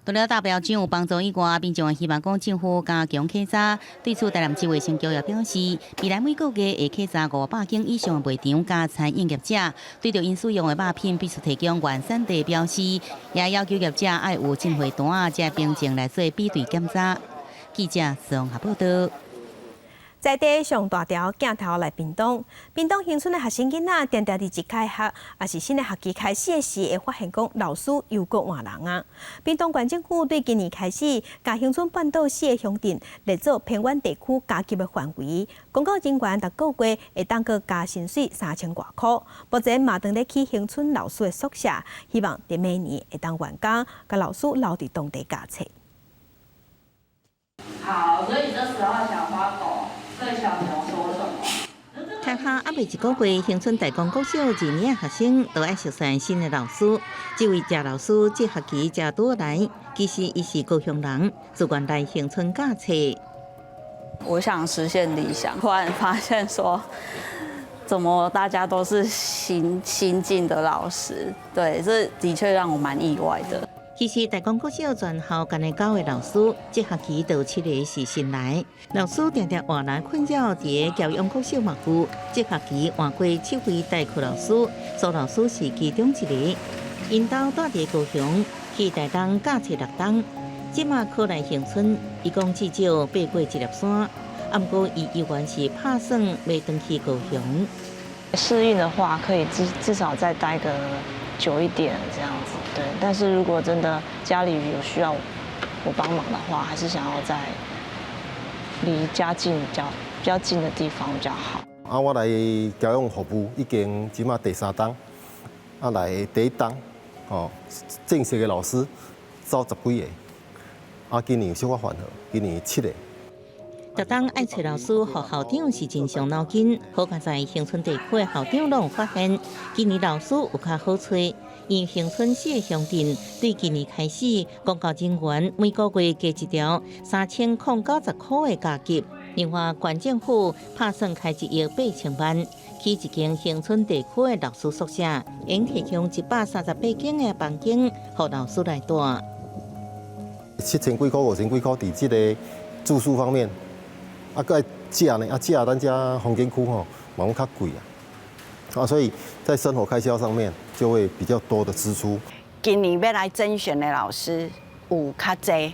S3: 除了打標章有幫助以外，民眾也希望講政府加強檢查。對此，台南市衛生局也表示，未來每個月會檢查500間以上的賣場佮餐飲業者，對著𪜶使用的肉品必須提供原產地標示，也要求業者愛有進貨單，才憑證來做比對檢查。記者綜合報道。
S1: 在地上大條鏡頭來屏東，屏東恆春的學生囡仔，定定佇一開學，抑是新的學期開始的時，會發現講老師又閣換人啊。屏東縣政府對今年開始，共恆春半島四個鄉鎮列做偏遠地區加級的範圍，公教人員逐個月會當閣加薪水三千外箍。目前嘛正咧起恆春老師的宿舍，希望佇明年會當完工，共老師留佇當地教冊。
S2: 好，所以這時候小花狗對小牛說什麼？
S3: 開學猶未一個月，恆春大光國小二年級學生都愛熟悉新的老師。這位謝老師這學期才拄來，其實伊是高雄人，自願來恆春教冊。
S2: 我想實現理想，突然發現說，怎麼大家都是新新進的老師？對，這的確讓我蠻意外的。
S3: 其實大光國小全校干焦九个老師，這學期就七个是新來。老師定定換人困擾，佇個驕陽國小嘛有，這學期換過七位代課老師，蘇老師是其中一个。𪜶兜蹛佇高雄去台東教冊六冬，這馬考來恆春，伊講至少爬過一粒山，啊，毋過伊猶原是拍算欲轉去高雄。
S4: 適應的話，可以至少再待個久一點，這樣子，對。但是如果真的家裡有需要我幫忙的話，還是想要在離家近比較近的地方比較好。
S5: 啊，我來驕陽服務已經這馬第三冬，啊來第一冬，哦，正式的老師走十幾个，啊，今年有小可緩和，今年七个。
S3: 逐冬愛揣老師予校長是真傷腦筋，好佳哉恆春地區的校長攏有發現，今年老師有較好揣，因恆春四個鄉鎮對今年開始，公教人員每個月加一條3090塊的加給。另外，縣政府拍算開1億8千萬，起一間恆春地區的老師宿舍，會提供138間的房間，予老師來蹛。
S5: 七千幾箍、五千幾箍，佇這个住宿方面。啊，閣愛食呢，啊食咱遮風景區吼，嘛攏較貴啊，啊，所以在生活開銷上面就會比較多的支出。
S14: 今年欲來甄選的老師有較濟，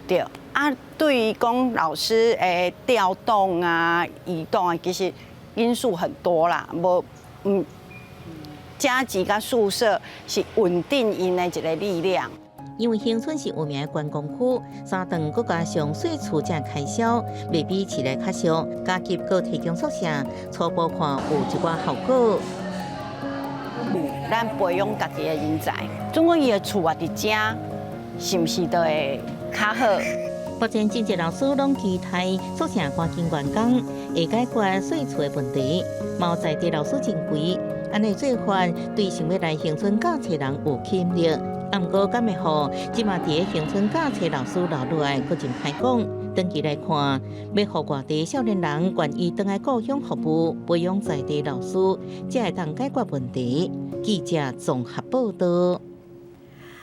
S14: 對啊，對於講老師的調動啊、移動啊，其實因素很多啦，無加級佮宿舍是穩定𪜶的一个力量。
S3: 因為恆春是有名的觀光區，三頓閣加上稅厝這開銷，袂比市內較俗。加級閣提供宿舍，初步看有一寡效果。
S14: 咱培養家己的人才，總講伊的厝也佇遮，是毋是就會較好？
S3: 目前真濟老師攏期待宿舍趕緊完工，會解決稅厝的問題。嘛有在地老師真貴，按呢做法對想欲來恆春教冊人有吸引力。啊，毋過敢會予這馬佇個恆春教冊老師留落來，閣真歹講。長期來看，欲予外地少年人願意轉來故鄉服務，培養在地老師，才會當解決問題。記者綜合報道。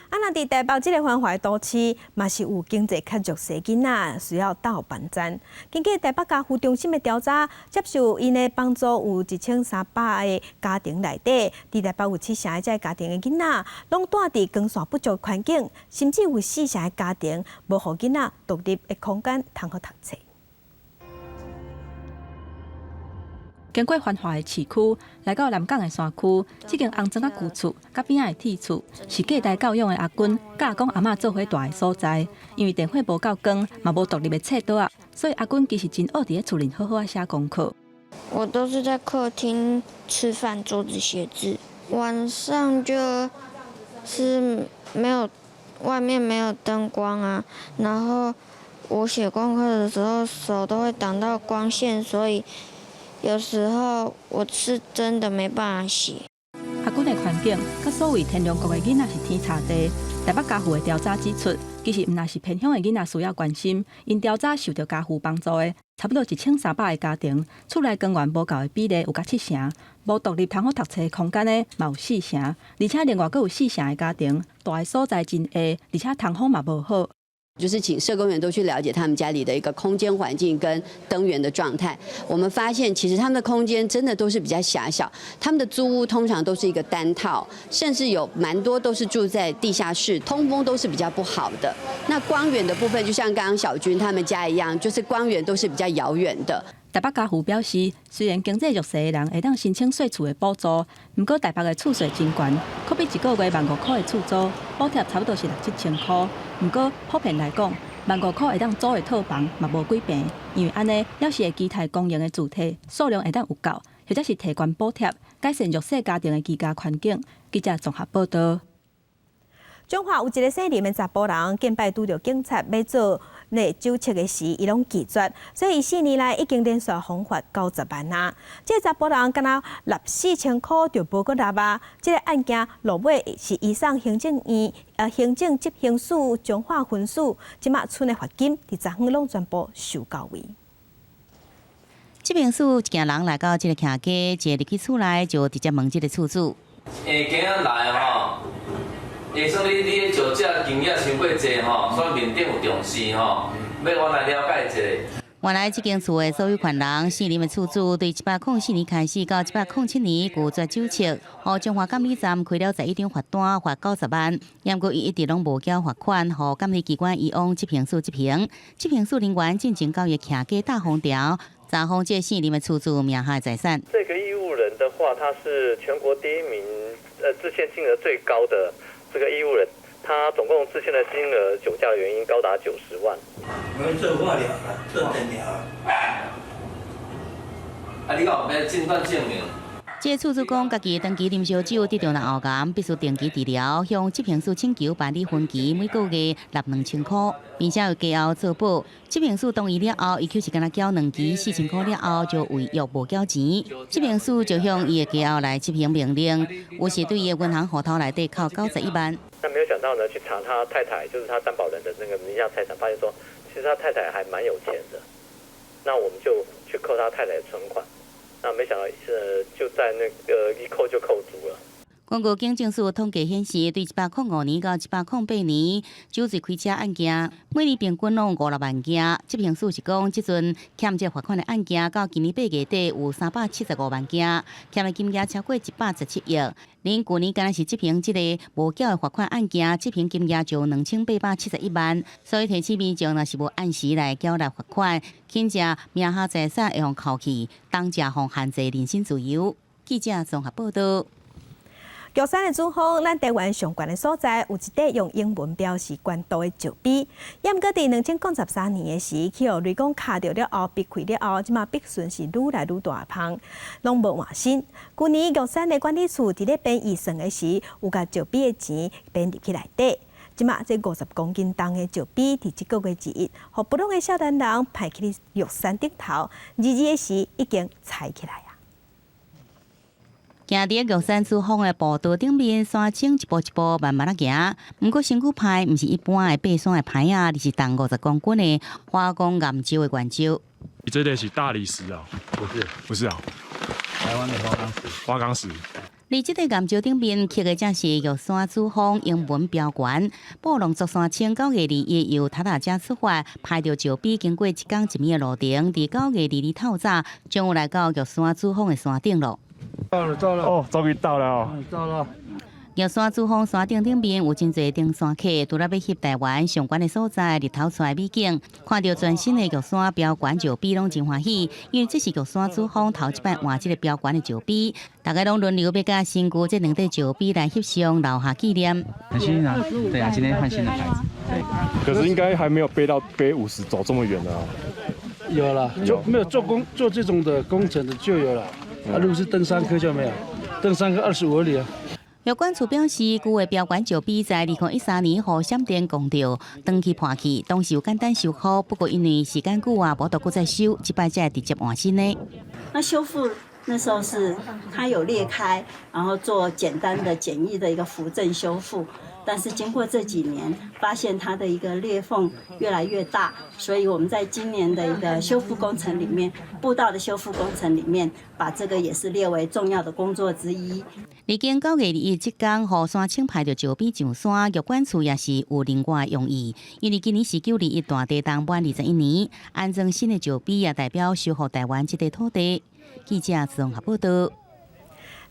S1: 啊，若佇台北這个繁華都市，嘛是有經濟較弱勢囡仔需要鬥辦餐。根據台北家扶中心的調查，接受𪜶的幫助有1300个家庭內底，佇台北有七成的這个家庭的囡仔，攏蹛佇光線不足的環境，甚至有四成的家庭無予囡仔獨立的空間通好讀冊。
S8: 經過繁華的市區，來到南港的山區，這間紅磚仔舊厝，佮邊仔的鐵厝，是隔代教養的阿君佮阿公阿嬤做伙蹛的所在。因為電火無夠光，嘛無獨立的冊桌仔，所以阿君其實真愛佇咧厝裡好好仔寫功課。
S18: 我都是在客廳吃飯，桌子寫字。晚上就是沒有外面沒有燈光啊，然後我寫功課的時候手都會擋到光線，所以有時候我是真的沒辦法寫。
S8: 阿君的環境，佮所謂天龍國的囡仔是天差地。台北家扶的調查指出，其實毋但是偏鄉的囡仔需要關心，𪜶調查受著家扶幫助的，差不多1300个家庭，厝內光源無夠的比例有佮七成，無獨立通好讀冊的空間的嘛有四成，而且另外閣有四成的家庭，蹛的所在真狹，而且通風嘛無好。
S19: 就是請社工員都去了解他們家裡的一個空間環境跟燈源的狀態。我們發現其實他們的空間真的都是比較狹小，他們的租屋通常都是一個單套，甚至有蠻多都是住在地下室，通風都是比較不好的。那光源的部分，就像剛剛小軍他們家一樣，就是光源都是比較遙遠的。
S8: 台北家父表示，雖然經濟弱勢的人會當申請稅厝的補助，毋過台北的厝稅真懸，可比一個月15,000箍的厝租補貼差不多是六七千箍。毋過普遍來講，萬五箍會當租的套房嘛無幾坪，因為按呢猶是會期待公營的住宅數量會當有夠，或者是提懸補貼，改善弱勢家庭的居家環境。記者綜合報道。
S1: 彰化有一个姓林的查埔人，近擺拄著警察欲做那酒測的時，伊攏拒絕，所以伊4年來已經連續予罰90萬啊！這个查埔人敢若納4000箍就無閣納啊！這个案件落尾是移送行政院行政執行署彰化分署，這馬賰的罰金佇昨昏攏全部收到位。
S3: 這邊署一行人來到這个徛家，一入去厝內就直接問這个厝主。
S6: 欸，今仔來吼。會算你的酒駕金額傷過濟吼，所以面頂有重視吼，欲我來了解一下。
S3: 原來這間厝的所有權人，姓林的厝主，對104年開始到107年拒絕酒測，予彰化監理站開了11張罰單，罰90萬。毋過伊一直攏無繳罰款，予監理機關移往執行署執行。執行署人員進前到伊徛家貼封條，查封這姓林的厝主名下財產。
S7: 這個義務人的話，他是全國第一名，滯欠金額最高的。這個義務人，他總共滯欠的金額，酒駕的原因高達90萬。
S10: 我做化療了，做電療。
S6: 啊，你講欲診斷證明？
S3: 這個厝主講，家己長期啉燒酒得著腦喉癌，必須定期治療，向執行署請求辦理分期，每個月納2000箍，並且由家後做保。執行署同意了後，伊卻是干焦繳兩期4000箍了後就違約無繳錢。執行署就向伊的家後來執行命令，有時對伊的銀行戶頭內底扣91萬。
S7: 但沒有想到呢，去查他太太，就是他擔保人的那個名下財產，發現說其實他太太還蠻有錢的。那我們就去扣他太太的存款。那沒想到，就在那個一扣就扣足了。
S3: 根據警政署統計顯示，對105年到108年酒醉開車案件，每年平均攏五六萬件。執行署是講，這陣欠這罰款的案件，到今年8月底有375萬件，欠的金額超過117億。連舊年敢若是執行這個無繳的罰款案件，執行金額就2871萬。所以提醒民眾，若是無按時來繳納罰款，輕則名下財產會予扣去，重則予限制人身自由。記者綜合報道。
S1: 玉山的主峰，咱台灣上懸的所在，有一塊用英文標示懸度的石碑。也毋過佇2013年的時，去予雷公敲著了後，劈開了後，這馬筆順是愈來愈大芳，攏無換新。舊年玉山的管理處佇咧編預算的時，有共石碑的錢編入去內底。這馬這50公斤重的石碑，佇這個月1日，予布朗的少年人排去玉山頂頭，22的時已經拆起來。
S3: 行佇玉山主峰的步道頂面，山精一步一步慢慢仔行。毋過身軀歹毋是一般的爬山的牌仔，而是重50公斤的花崗岩石的原石。
S20: 你這個是大理石啊？
S21: 不是，
S20: 不是啊，
S21: 台灣的花崗石。
S20: 花崗石。
S3: 佇這個岩石頂面刻的正是玉山主峰英文標懸。布朗族山青9月21由塔塔遮出發，排著石碑，經過一工一暝的路程，佇9月22透早，將會來到玉山主峰的山頂囉。
S20: 到了，到了，哦，終於到了哦，
S21: 到了。
S3: 玉山主峰山頂頂面有真濟登山客，除了欲翕台灣上懸的所在，日頭出來美景，看著全新的玉山標懸石碑，攏真歡喜，因為這是玉山主峰頭一擺換這個標懸的石碑，大家攏輪流欲共身軀這兩塊石碑來翕相，留下紀念。
S28: 很幸運啊，對啊，今天換新的牌子，對。
S20: 可是應該還沒有背到背50走這麼遠啊。
S22: 有了，就沒有做工做這種的工程的就有了。啊，如果是登山客就沒有，登山客25里啊。
S3: 玉管處表示，舊的標懸石碑在2013年予閃電攻著，長期破去，當時有簡單修復，不過因為時間久啊，無得閣再修，這擺才會直接換新的。
S23: 那修復那時候是它有裂開，然後做簡單的簡易的一個扶正修復。但是經過這幾年，發現它的一個裂縫越來越大，所以我們在今年的一個修復工程裡面，步道的修復工程裡面，把這個也是列為重要的工作之一。
S3: 歷經9月21這工，予山青排著石碑上山，玉管處也是有另外用意，因為今年是9·21大地動滿21年，安裝新的石碑也代表修復台灣這塊土地。記者綜合報道。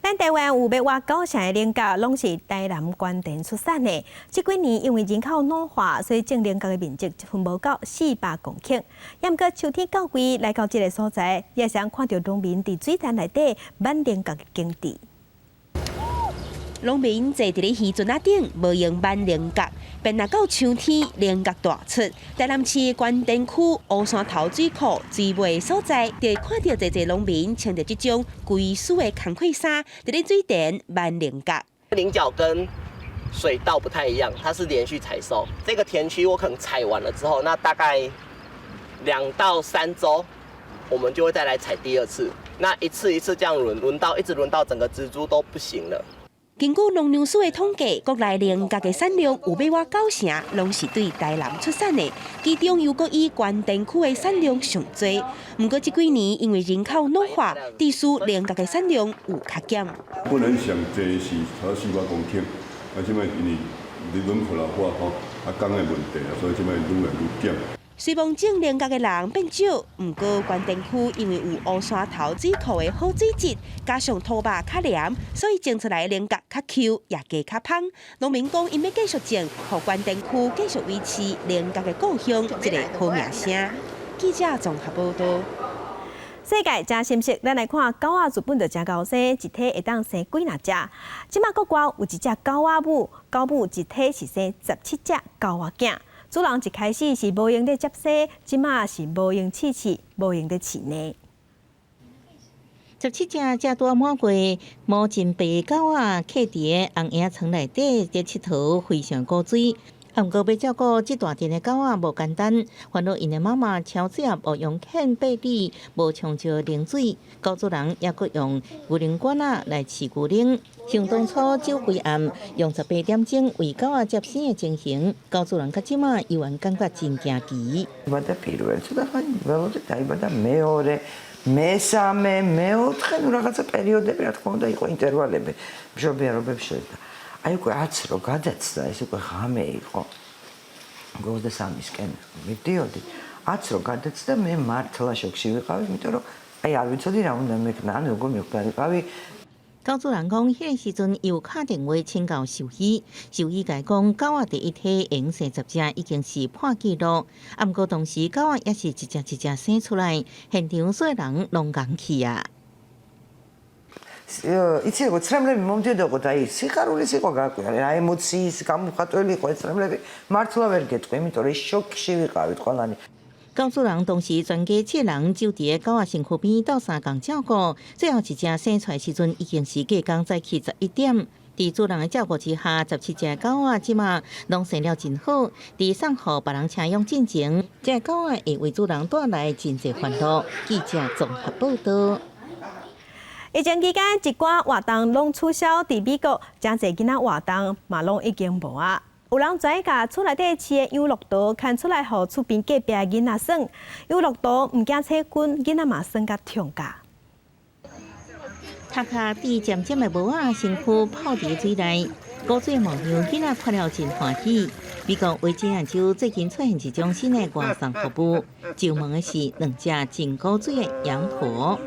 S1: 咱台灣有欲倚九成的菱角，攏是台南關田出產的。這幾年因為人口老化，所以種菱角的面積分無夠400公頃。毋過秋天到位來到這个所在，也會看著農民佇水田內底挽菱角的景致。
S9: 農民坐佇咧漁船仔頂，無閒挽菱角，便若到秋天，菱角大出。台南市關田區烏山頭水庫水尾所在，就會看著濟濟農民穿著這種規束的工課衫，佇咧水田挽菱角。
S11: 菱角跟水稻不太一樣，它是連續採收。這個田區我可能採完了之後，那大概2到3週，我們就會再來採第二次。那一次一次這樣輪，輪到一直輪到整個植株都不行了。
S9: 根據農糧署的統計，國內菱角的產量有欲倚九成，攏是對台南出產的，其中又閣以關田區的產量上濟。毋過這幾年因為人口老化，致使菱角的產量有較減。
S12: 本來上濟是差400公頃，啊，這擺因為人口老化吼，啊，工的問題啊，所以這擺愈來愈減。
S9: 雖罔種菱角的人變少，毋過關田區因為有烏山頭水庫的好水質，加上土肉較黏，所以種出來的菱角較 Q，也加較芳。農民講，𪜶欲繼續種，予關田區繼續維持菱角的故鄉這个好名聲。記者綜合報導。
S1: 世界誠心適，咱來看狗仔日本就誠𠢕生，一胎會當生幾若隻。這馬國外有一隻狗仔母，狗母一胎是生17隻狗仔囝。主人一開始是無閒咧接生，這馬是無閒飼飼，無閒咧飼呢。
S3: 17隻才拄滿月、毛真白的狗仔，徛佇個紅嬰床內底佇𨑨迌，非常古錐。毋過欲照顧這大陣的狗仔無簡單，煩惱𪜶的媽媽超水牧羊犬貝利無充足奶水，狗主人猶閣用牛奶罐仔來飼牛奶。想當初酒鬼暗用18點鐘為狗仔接生的情形，狗主人到這馬猶原感覺真驚奇。
S13: დაიბადა პირველი, ცოტა ხანი ველოდე, დაიბადა მეორე, მესამე, მეოთხე, ნუ რაღაცა პერიოდები, რა თქმა უნდა, იყო ინტერვალები, მშობიარობებს შეძდა. აი უკვე 10-ს რო გადაცდა, ეს უკვე ღამე იყო. 23-ისკენ მივდიოდი. 10-ს რო გადაცდა, მე მართლა შოკში ვიყავი, იმიტომ რომ აი არ ვიცოდი რა უნდა მექნა, ან როგორ მიხვდარიყავი.
S3: 狗主人講，彼个時陣伊有敲電話請教獸醫，獸醫共伊講，狗仔第一胎會生10隻已經是破紀錄。啊，毋過當時狗仔也是一隻一隻生出來，現場所有人攏戇去啊。
S13: იცი როგორ ცრემლები მომდიოდა და აი სიხარულის იყო გაკვირა, რა ემოციის გამომხატველი იყო ეს ცრემლები, მართლა ვერ გეტყვი, იმიტომ რომ შოკში ვიყავით ყველანი.
S3: 狗主人當時全家七人就佇个狗仔身軀邊鬥相共照顧，最後一隻生出來時陣已經是隔工早起11點。佇主人的照顧之下，17隻狗仔這馬攏生了真好。佇送予別人請養進前，這个狗仔會為主人帶來真濟歡樂。記者綜合報導。
S1: 疫情期間，一寡活動攏取消，佇美國，誠濟囡仔活動嘛攏已經無啊。有人專共厝內底飼的養駱駝牽出來，予厝邊隔壁的囡仔耍。養駱駝毋驚細菌，囡仔嘛耍甲痛甲。
S3: 頭殼戴尖尖的帽仔，身軀泡佇水內，古錐模樣，囡仔看了真歡喜。美國維吉尼亞州最近出現一種新的外送服務，上門的是兩隻真古錐的羊駝。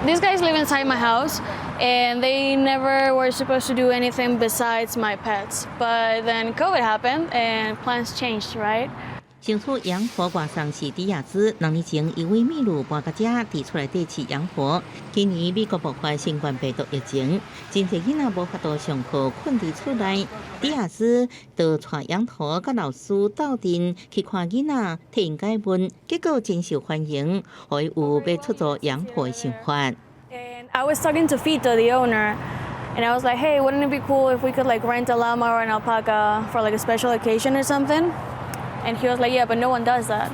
S15: These guys live inside my house, and they never were supposed to do anything besides my pets. But then COVID happened, and plans changed, right?
S3: 先出羊駝外送是迪亞茲，2年前伊為秘魯搬到遮，佇厝內底飼羊駝。今年美國爆發新冠病毒疫情，真濟囡仔無法度上課，睏佇厝內。迪亞茲就帶羊駝佮老師鬥陣去看囡仔，替𪜶解悶，結果真受歡迎，予伊有欲出租羊駝的想法。
S15: And I was talking to Fito, the owner, and I was like, "Hey, wouldn't it be cool if we could like rent a llama or an alpaca for like a special occasion or something?" And he was like, "Yeah, but no one does that."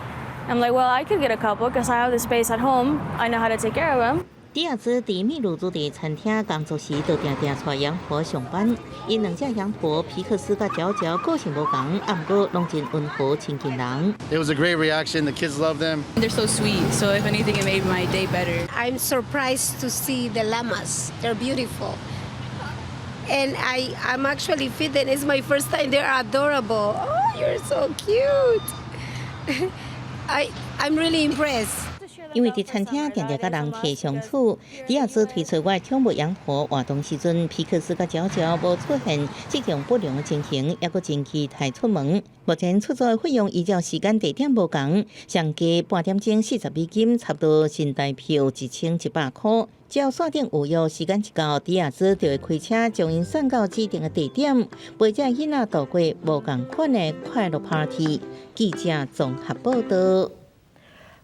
S15: I'm like, "Well, I could get a couple because I have the space at home. I know how to take care of them."
S3: 迪亞茲佇秘魯主佇餐廳工作時，就定定帶羊駝上班。𪜶兩隻羊駝皮克斯佮喬喬個性無仝，毋過攏真溫和親近人。
S16: It was a great reaction. The kids love them.
S17: They're so sweet. So if anything, it made my day better.
S24: I'm surprised to see the llamas. They're beautiful. And I'm actually feeding. It's my first time. They're adorable. Oh, you're so cute. I'm really impressed.
S3: 因為佇餐廳定定佮人客相處。迪亞茲推出我的寵物羊駝活動時陣，皮克斯佮嬌嬌無出現這種不良的情形，猶閣真期待出門。目前出租的費用依照時間地點無仝，上低半點鐘40美金，差不多新台票1100箍。只要線頂有約，時間一到，迪亞茲就會開車將𪜶送到指定的地點，陪這囡仔度過無仝款的快樂 party。記者綜合報導。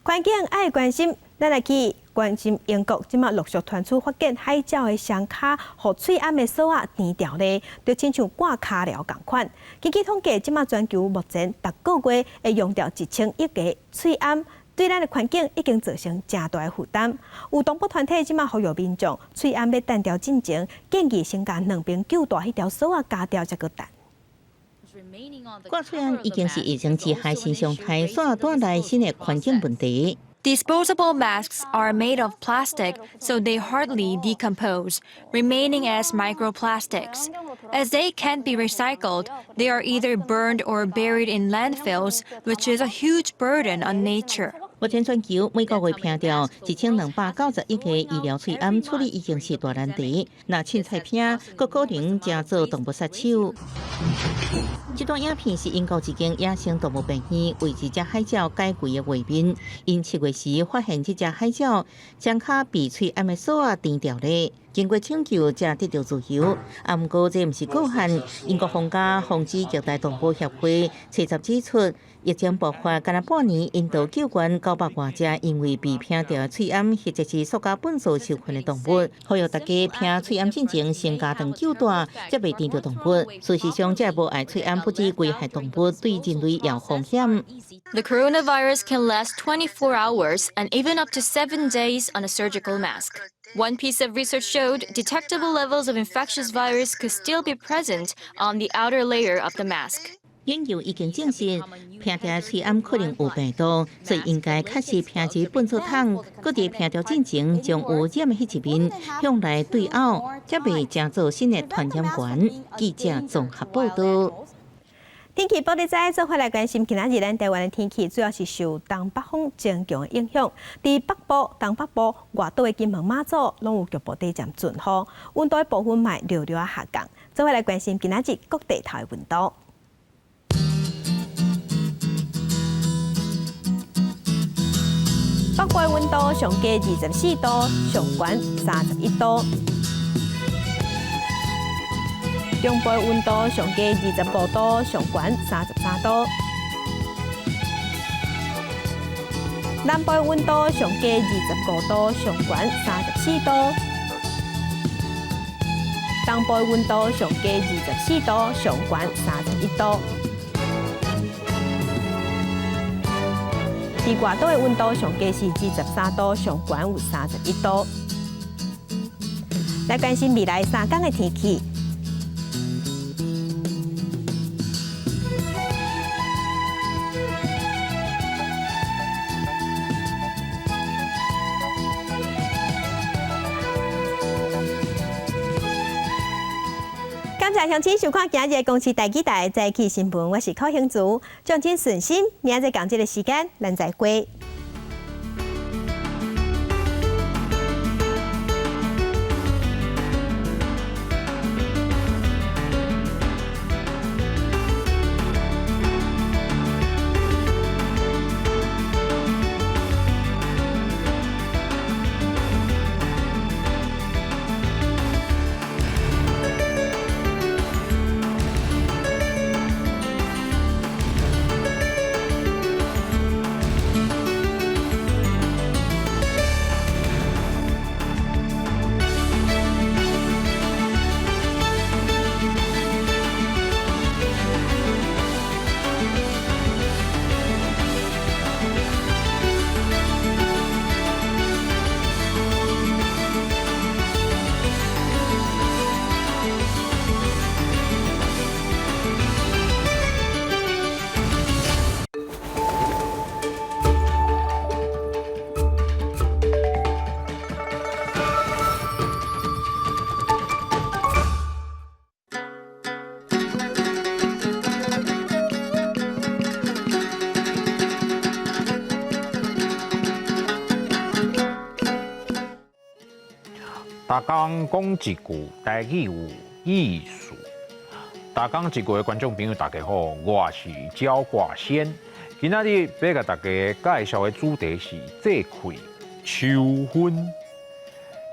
S1: 環境愛關心，咱來去關心英國，這馬陸續傳出發現海鳥的雙跤予喙罨的索仔纏牢咧，就親像掛跤鐐仝款。根據統計，這馬全球目前逐個月會用掉1000億個喙罨，對咱的環境已經造成誠大的負擔。有動保團體這馬呼籲民眾，喙罨欲彈掉進前，建議先共兩爿救大彼條索仔鉸掉才閣彈。
S3: 掛喙罨已經是疫情之下新常態，煞帶來新的環境問題。
S2: Disposable masks are made of plastic, so they hardly decompose, remaining as microplastics. As they can't be recycled, they are either burned or buried in landfills, which is a huge burden on nature.
S3: 目前全球每個月拚掉1290億個醫療喙罨處理已經是大難題。若凊彩拚，閣可能成做動物殺手。這段影片是英國一間野生動物病院為一隻海鳥解圍的畫面。𪜶7月時發現這隻海鳥雙跤被喙罨的索仔纏牢咧，經過搶救才得著自由。啊，毋過這毋是個案。英國皇家防止虐待動物協會初十指出，疫情爆發干焦半年，𪜶就救援900外隻因為被拚著的喙罨或者是塑膠糞埽受困的動物，呼籲大家拚喙罨進前先加斷救帶，才袂纏著動物。事實上，這無愛喙罨不止危害動物，對人類也有風險。
S2: The coronavirus can last 24 hours and even up to 7 days on a surgical mask. One piece of research showed detectable levels of infectious virus could still be present on the outer layer of the mask.
S3: 研究已經證實，拚著喙罨可能有病毒，所以應該確實拚入糞埽桶，閣佇拚著進前，將有染的彼一面向內對拗，才袂成做新的傳染源。記者綜合報導。
S1: 天氣報你知，做伙來關心今仔日咱台灣的天氣，主要是受東北風增強的影響。佇北部、東北部、外島的金門、馬祖，攏有局部短暫陣雨，溫度的部分嘛略略下降。做伙來關心今仔日各地頭的溫度。北部的溫度上低24度，上懸31度。中部的溫度上低25度，上懸33度。南部的溫度上低25度，上懸34度。東部的溫度上低24度，上懸31度。佇外島的溫度上低是23度，上懸有31度。來關心未來3天的天氣。感謝鄉親收看今日的公視台語台早起新聞，我是柯興竹，祝恁順心，明仔載仝這个時間，咱再會。
S4: 逐工講一句台語有意思。逐工一句的觀眾朋友，大家好，我是焦掛先。今仔日欲共大家介紹的主題是節氣秋分。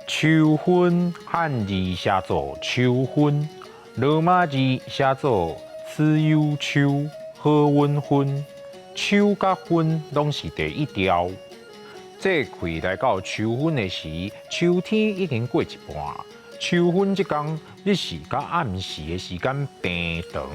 S4: 秋分漢字寫做秋分，羅馬字寫做此有秋，好穩分。秋佮分攏是佇一調。節氣來到秋分的時，秋天已經過一半。秋分這工，日時佮暗時的時間變長，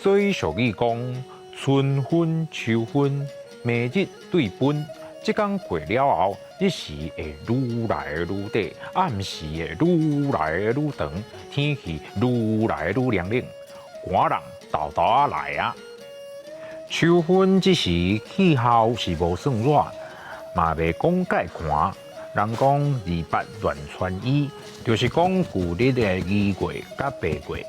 S4: 所以俗語講春分秋分，暝日對分。這工過了後，日時會愈來愈短，暗時會愈來愈長，天氣愈來愈涼冷，寒人沓沓仔來啊！秋分這時氣候是無算熱，嘛袂講蓋寒。人講二八亂穿衣，就是講舊曆的二月佮八月，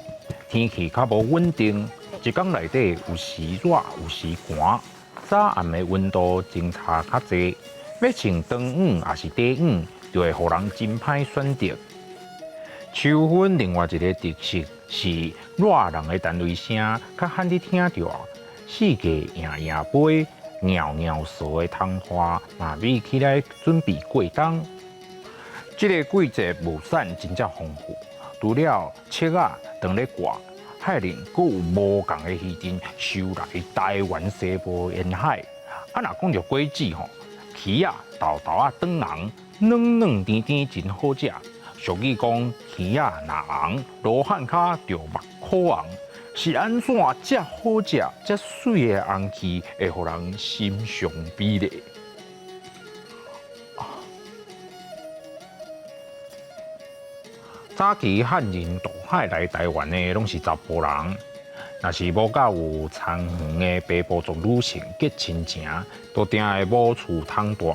S4: 天氣較無穩定，一工內底有時熱有時寒，早暗的溫度相差較濟，欲穿長衫抑是短衫，就會予人真歹選擇。秋分另外一个特色是熱人的單位聲較罕得聽著，四界營營飛、蟯蟯蟅的窗花嘛覕起來準備過冬。這个季節物產真正豐富，除了粟仔當咧掛，海裡閣有無仝的魚陣收來台灣西部沿海。啊，若講著果子吼，柿仔沓沓仔轉紅，軟軟甜甜真好食。俗語講，柿仔若紅，羅漢跤就目箍紅。是按怎遮好食、遮媠的紅柿會予人心傷美麗？早期漢人渡海來台灣的，攏是查埔人。若是無佮有田園的平埔族女性結親情，都定會無厝通蹛，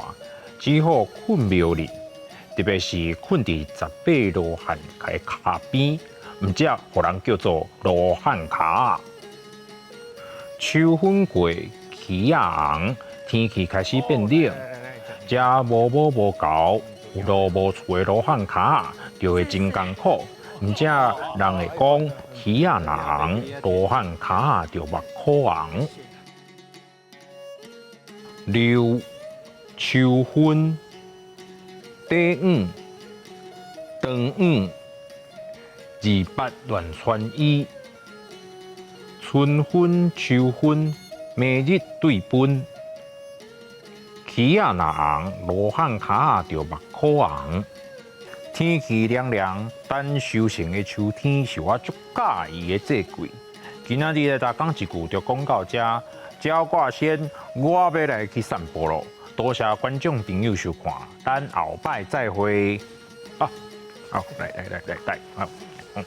S4: 只好睏廟裡，特別是睏佇十八羅漢的跤邊，毋才予人叫做羅漢跤。秋分過，柿仔紅，天氣開始變冷，遮無母無猴、有路無厝的羅漢跤就會真艱苦。毋才人會講柿仔若紅，羅漢跤就目箍紅。六秋分，短衫，長衫，二八亂穿衣，春分秋分，暝日對分，柿仔若紅，羅漢跤就目箍紅。天氣涼涼，等收成的秋天是我足佮意的節氣。今仔日來逐工一句就講到這，焦掛先，我欲來去散步囉。多謝觀眾朋友收看，咱後擺再會。啊，好，來來來來來，好。嗯。